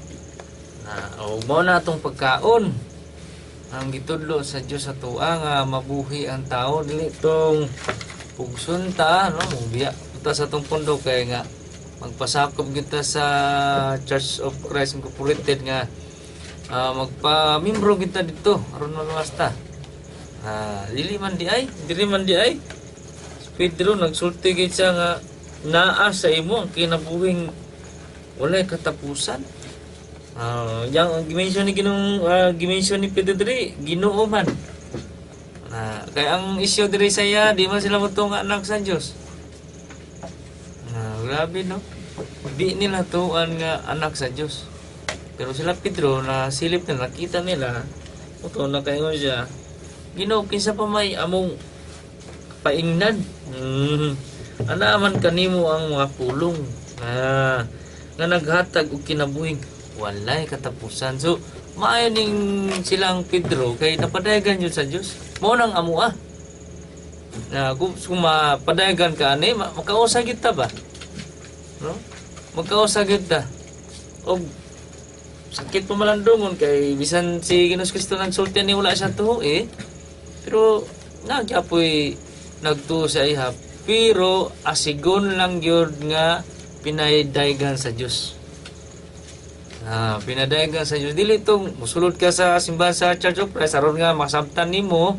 [SPEAKER 1] na o mao na atong pagkaon ang gitudlo sa Dios sa tua nga mabuhi ang tao, dili tong pugsun ta, no? Mobiya ta sa atong pundo kay nga magpasakop kita sa Church of Christ Incorporated nga Magpa-membro kita dito aron maluwas ta. Dili man di ay, dili man di ay. Si Pedro nagsulti gid siya nga naa sa imo ang kinabuhing walay katapusan. Yang gimension ni Ginoong gimension ni Pedro diri, Ginoo man. Kaya ang isyu diri sa iya, di man sila motuo nga anak sa Dios. Grabe, no. Di nila tuan nga anak sa Dios. Pero sila Pedro na silip na nakita nila, uto na kayo siya. Ginoo, kinsa pa may among paingnan? Ana man kanimo ang mga pulong nga naghatag og kinabuhing walay katapusan. So, maayo ning silang Pedro kay napadayagan yun sa Dios. Mao nang amoa. Na kung mapadayagan ka ani, makausa gid ta ba? No? Magkausa gid ta. Og sakit pa malandungon kay bisan si Ginoong Kristo nagsulti ni wala siya tuo eh. Pero nagyapoy nagtuo sa iha, pero asigon lang gyud nga pinadaygan sa Dios. Pinadaygan sa Dios. Dili tong musulod ka sa simbahan sa Church of Christ aron nga masabtan nimo,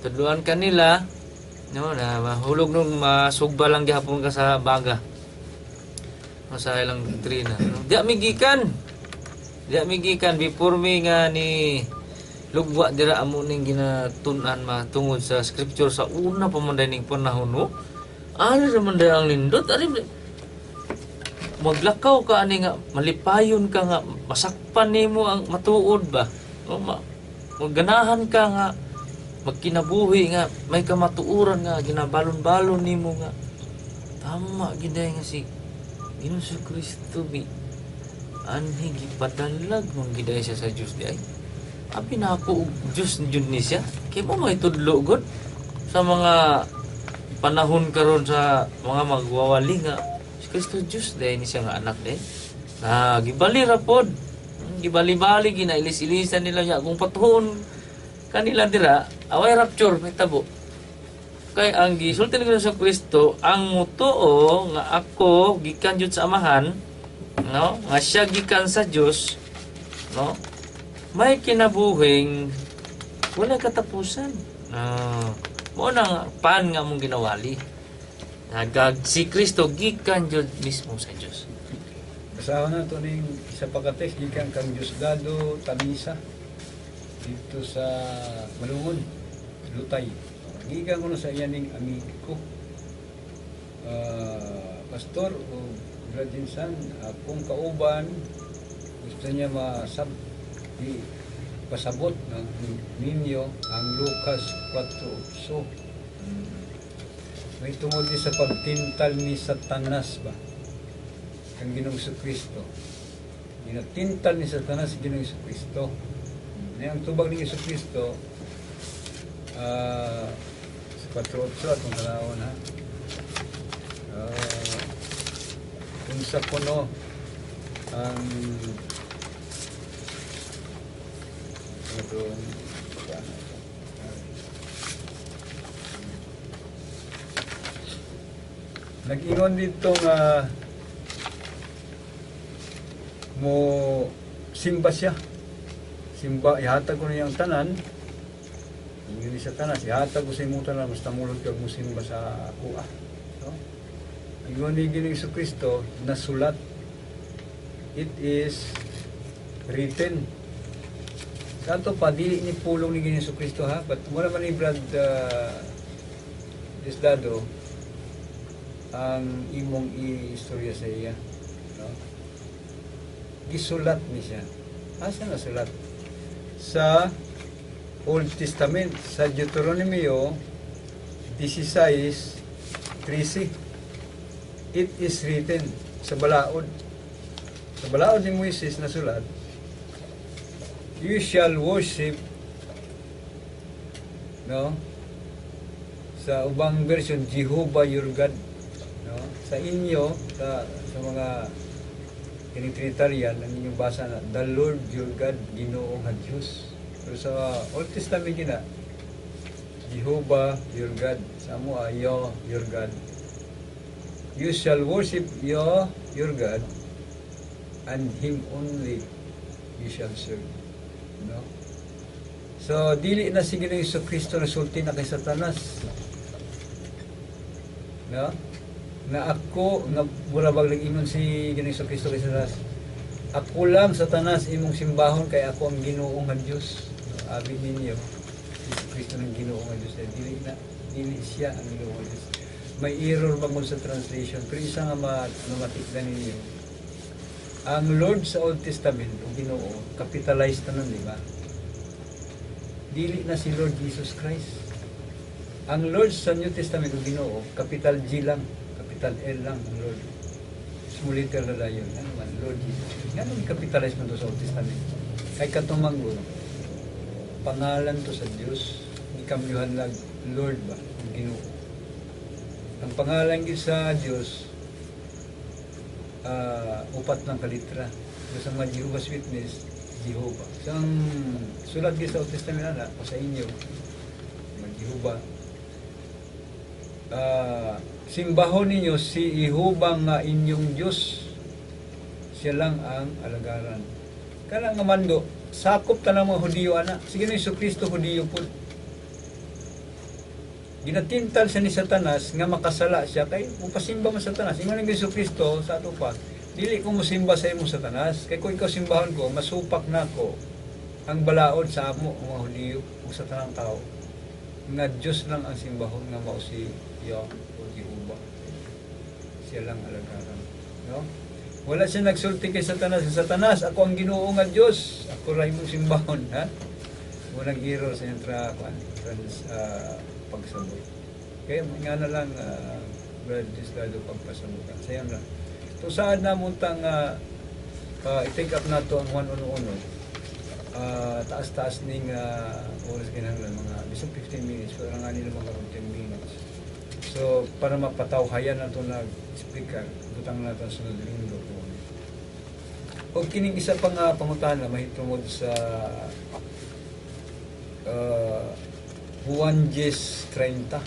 [SPEAKER 1] tudluan ka nila, no, na mahulog nung masugba lang gihapon ka sa baga. O sa ilang doktrina. No? Di mi gikan. Di mi gikan before mi nga ni lugwa dira amo ning ginatun-an matungod sa scripture sa una pa man ning panahon, no. Ari ra man day ang nindot, ari maglakaw ka ani nga malipayon ka nga masakpan nimo ang matuod ba, no, maganahan ka nga magkinabuhi nga may kamatuoran nga ginabalon-balon nimo nga tama gid nga si Ginoong Kristo bi anhi gipadalag man gid siya sa Dios di ay abi na ako og Dios jud ni siya kay mo may tudlo gud sa mga panahon karon sa mga magwawali nga si Kristo Dios dahil ni siya nga anak dahil na gibali ra pod, gibali-bali, ginailis-ilisan nila niya kung patuon kanila dira away rapture may tabo kay ang gisulti ni sa Kristo ang mutuo nga ako gikan jud sa Amahan, no, nga siya gikan sa Dios, no, may kinabuhing wala katapusan. Mo nang pan nga mong ginawali. Nagag si Kristo gikan jud mismo sa Dios.
[SPEAKER 2] Basahon na to ning isa pa ka text gikan kang Diosdado Tamisa dito sa Malungon, Lutay. Gikan ko sa iya ning amigo. Pastor o Brad Jinsan, akong kauban gusto niya masab di pasabot ng ninyo ang Lucas 4:8. May tungod ni sa pagtintal ni Satanas ba? Kang Ginoong Kristo. Ginatintal ni Satanas si Ginoong Kristo. Na ang tubag ni Hesus Kristo sa 4:8 atong tanawon ha. Unsa kuno ang atong nag-ingon dito nga mo simba siya. Simba, ihatag ko niya ang tanan. Ingon ni Satanas, ihatag ko sa imong tanan, basta mulod kag mo simba sa ako ah. No? Ingon ni Ginoong Kristo, nasulat. It is written. Sa ato pa, dili ni pulong ni Ginoong Kristo ha. But muna man ni Brad Diosdado, ang imong i-istorya sa iya. No? Gisulat ni siya. Asa nasulat? Sa Old Testament, sa Deuteronomio 16:13. It is written sa balaod. Sa balaod ni Moises nasulat, you shall worship, no? Sa ubang version, Jehovah your God, no? Sa inyo, sa mga Trinitarian, ang inyong basa na, the Lord your God, Ginoo nga Diyos. Pero sa Old Testament gina, Jehovah your God. Sa amo, Yo your God. You shall worship your God, and Him only you shall serve. No? So dili na si Ginoong Kristo nasulti na kay Satanas. No? Na ako nga mura bag nag-ingon si Ginoong Kristo kay Satanas. "Ako lang, Satanas, imong simbahon kay ako ang Ginoo nga Dios." No, abi ninyo si Kristo ng Ginoo nga Dios. Eh, dili na, dili siya ang Ginoo nga Dios. May error bangod sa translation, pero isa nga mamatikdan ninyo. Ang Lord sa Old Testament o Ginoo, capitalized na nun, di ba? Dili na si Lord Jesus Christ. Ang Lord sa New Testament o Ginoo, capital G lang, capital L lang ang Lord. Small letter na lang yun. Ano man, Lord Jesus Christ. Nga nung capitalize man to sa Old Testament? Kay katumanggon, pangalan to sa Diyos, gikambyuhan lang Lord ba, ang Ginoo. Ang pangalan gyud sa Diyos, upat lang kalitra. Pero sa mga Jehovah's Witness, Jehovah. So, ang sulat gyud sa Old Testament ana, o sa inyo, mga Jehovah, simbahon ninyo si Jehovah nga inyong Diyos. Siya lang ang alagaran. Kana nga mando, sakop tanang mga Hudiyo ana. Sige na, Kristo Hudiyo po. Ginatintal siya ni Satanas nga makasala siya kay mupasimba man Satanas. Ingon ni Hesus Kristo sa ato pa, "Dili ko mosimba sa imong Satanas kay kung ikaw simbahon ko, masupak nako ang balaod sa amo mga Hudiyo ug sa tanang tao." Nga Dios lang ang simbahon nga mao si Yah o Jehovah. Siya lang alagaran. No? Wala siya nagsulti kay Satanas. "Satanas, ako ang Ginoo nga Dios. Ako ra imong simbahon," ha? Walang error sa iyang trans, pagsabot. Kaya nga na lang, Brad Dislado, pagpasabutan. Sayon lang. So saan na muntang i-take up nato ang 1-1, taas-taas ning oras kinahanglan, mga bisag 15 minutes, pero nga nila mga 10 minutes. So para mapatawhayan nato nag-speaker, butang nato sa sunod linggo po. O kining isa pa nga pangutana mahitungod sa Juan 10:30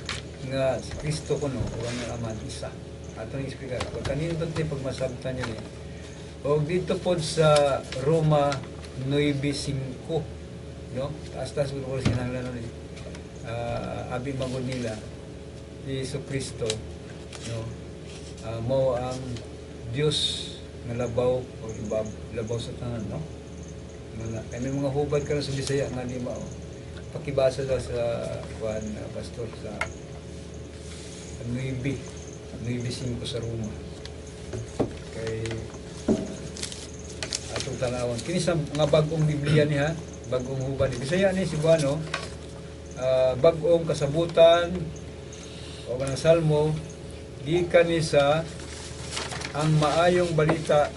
[SPEAKER 2] nga si Kristo kuno o ang Amahan isa. Ato ning explicar. Pagkanindot ni pag masabtan niyo ni. O dito pod sa Roma 9:5, no? Taas-taas ko sinanglan ni. Abi magod nila si Jesu Kristo, no? Mao ang Dios nga labaw o ibab, labaw sa tanan, no? Mga kay may mga hubad karon sa Bisaya nga di mao. Pakibasa daw sa kuan, pastor, sa 9 9:5 sa Roma. Kay atong tanawon kini sa mga bag-ong Biblia niya, bag-ong hubad ni Bisaya ni Cebuano, bag-ong kasabutan o ng Salmo, gikan ni sa Ang Maayong Balita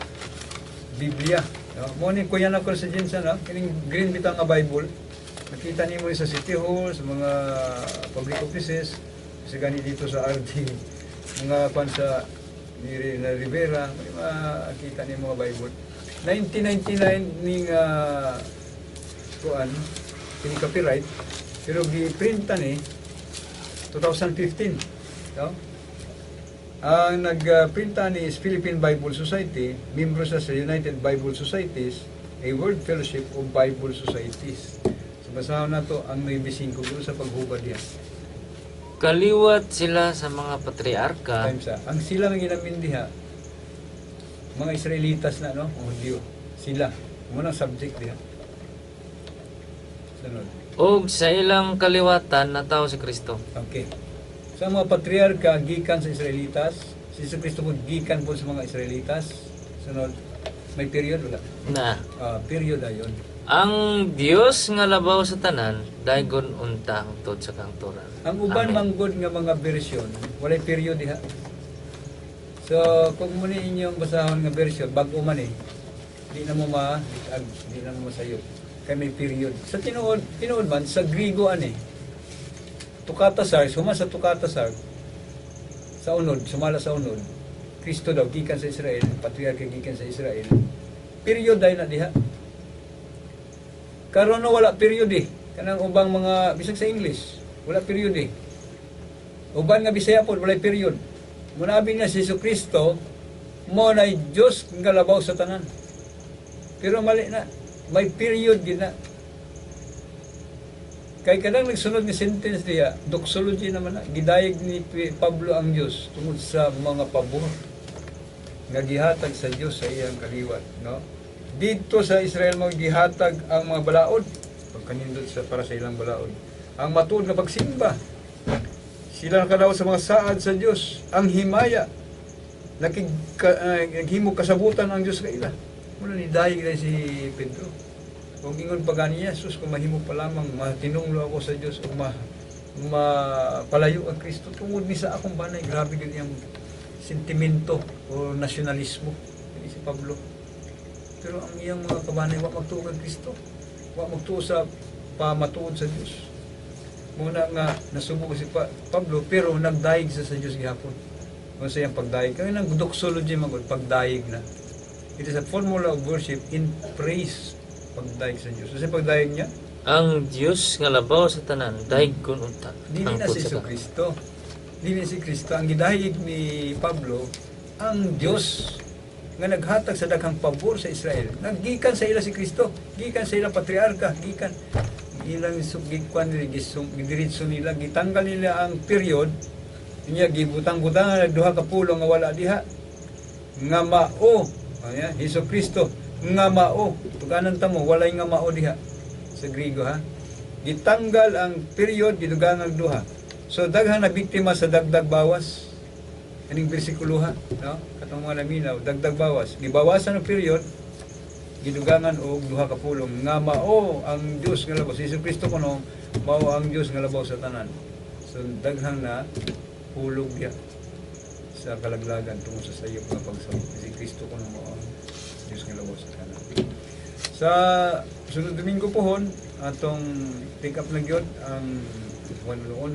[SPEAKER 2] Biblia. No? Mo ni kuya na ko sa GenSan, no? Kining green bitaw nga Bible. Nakita nimo ni sa City Hall, sa mga public offices, sa gani dito sa RD, mga kwan sa ni na Rivera, may makita ni mga Bible. 1999 ning kuan kini copyright, pero gi-printa ni 2015, no? Ang nagprinta ni is Philippine Bible Society, membro siya sa United Bible Societies, a World Fellowship of Bible Societies. So basahon nato ang 9.5 doon sa paghubad diya.
[SPEAKER 1] Kaliwat sila sa mga patriarka.
[SPEAKER 2] Times sa. Ang sila nga ginamin diha, mga Israelitas na, no? Mga Hudyo. Sila. Muna subject diha. Sunod.
[SPEAKER 1] Ug sa ilang kaliwatan natawo si Kristo.
[SPEAKER 2] Okay. Sa mga patriarka, gikan sa Israelitas. Si Jesu Cristo po, gikan po sa mga Israelitas. Sunod. May period wala?
[SPEAKER 1] Na
[SPEAKER 2] Ah, period ayon.
[SPEAKER 1] Ang Dios nga labaw sa tanan daygon unta hangtod sa kahangturan.
[SPEAKER 2] Ang uban
[SPEAKER 1] Amen.
[SPEAKER 2] Manggod nga mga version, walay period diha. So, kung muni inyong basahon nga version, bag-o man eh, di na mo ma, di na mo masayop. Kay may period. Sa tinuod, tinuod man, sa Grigo ani, Tukatasar, suma sa Tukatasar, sa unod, sumala sa unod, Kristo daw, gikan sa Israel, patriarka gikan sa Israel, period dahil na diha. Karon no wala period eh. Kanang ubang mga bisag sa English, wala period eh. Uban nga Bisaya pod walay period. Munabi niya si Jesu Kristo mo na Dios nga labaw sa tanan. Pero mali na. May period gid na. Kay kanang nagsunod ni sentence diha, doxology naman na, gidayeg ni Pablo ang Dios tungod sa mga pabor nga gihatag sa Dios sa iyang kaliwat, no? Didto sa Israel mga gihatag ang mga balaod, pagkanindot sa para sa ilang balaod. Ang matuod nga pagsimba. Sila nakadaot sa mga saad sa Dios, ang himaya naghimo kasabutan ang Dios kaila. Muna ni dayeg na si Pedro. Kung ingon pa gani niya, sus, kung mahimo pa lamang, matinunglo ako sa Dios o mapalayo ang Kristo tungod ni sa akong banay. Grabe gid iyang sentimento o nasyonalismo. Ini si Pablo. Pero ang iyang mga kabanay wa magtuo kang Kristo. Wa magtuo sa pamatuod sa Dios. Muna nga nasubo si Pablo pero nagdayeg sa Dios gihapon. Mo sa iyang pagdayeg. Kaya nang doxology man gud, pagdayeg na. It is a formula of worship in praise, pagdayeg sa Dios. So, sa pagdayeg niya,
[SPEAKER 1] Ang Dios nga labaw sa tanan, dayeg kon unta.
[SPEAKER 2] Dili na
[SPEAKER 1] Hangtod
[SPEAKER 2] si
[SPEAKER 1] sa
[SPEAKER 2] Jesu Kristo. Dili si Kristo. Ang gidayeg ni Pablo, ang Dios nga naghatag sa daghang pabor sa Israel. Naggikan sa ila si Kristo. Gikan sa ilang patriarka. Gikan ilang gikwan nila, gidiretso nila, gitanggal nila ang period. Niya gibutang-butangan duha ka pulong nga wala diha. Nga mao, ayan, Hesus Kristo nga mao. Tuganan ta mo walay nga mao diha sa Grigo, ha. Gitanggal ang period, gidugangan duha. So daghan na biktima sa dagdag bawas. Aning bersikulo, ha, no? Katong mga naminaw, dagdag bawas. Gibawasan ang period, gidugangan og duha ka pulong nga mao ang Dios nga labaw. Si Hesus Kristo kuno mao ang Dios nga labaw sa tanan. So daghang na hulog diha sa kalaglagan tungod sa sayop nga pagsabot. Si Kristo kuno mao ang Dios nga labaw sa tanan. Sa sunod Domingo pohon, atong take up na gyud ang Juan 1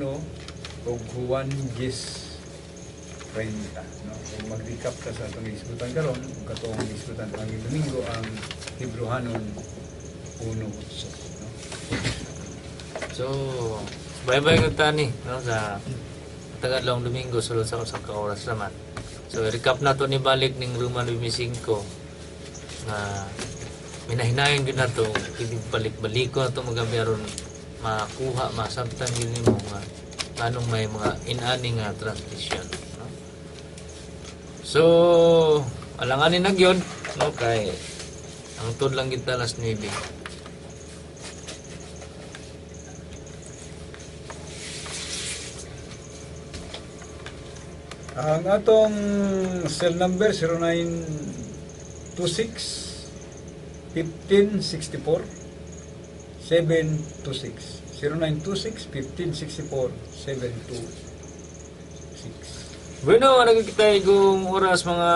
[SPEAKER 2] ug Juan 10:30, no? Kung mag-recap ta sa atong gisgutan karon ug katong gisgutan ang Domingo, ang Hebreohanon 1:8, no?
[SPEAKER 1] So, bye-bye kag tani, no, sa tagadlong Domingo sulod sa usa ka oras naman. So, recap nato ni balik ning Roma 9:5 nga minahinayon gyud nato balik-baliko nato magabi aron makuha, masabtan gyud nimo nga anong may mga inani nga translation, no? So, alanganin na gyud, no, kay ang tud lang kita alas 9.
[SPEAKER 2] Ang atong cell number 0926 1564 726, 0926 1564 726.
[SPEAKER 1] Bueno, nagkikita kung oras, mga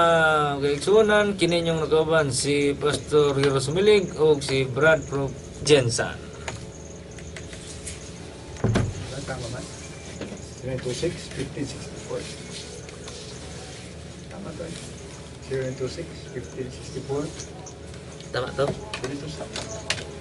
[SPEAKER 1] kaigsuonan, kini inyong nakauban si Pastor Hero Sumilig o si Brad Pro Jensen.
[SPEAKER 2] Tama man? 0926 1564. Tama to eh. 0926 1564
[SPEAKER 1] Tama to?
[SPEAKER 2] 726.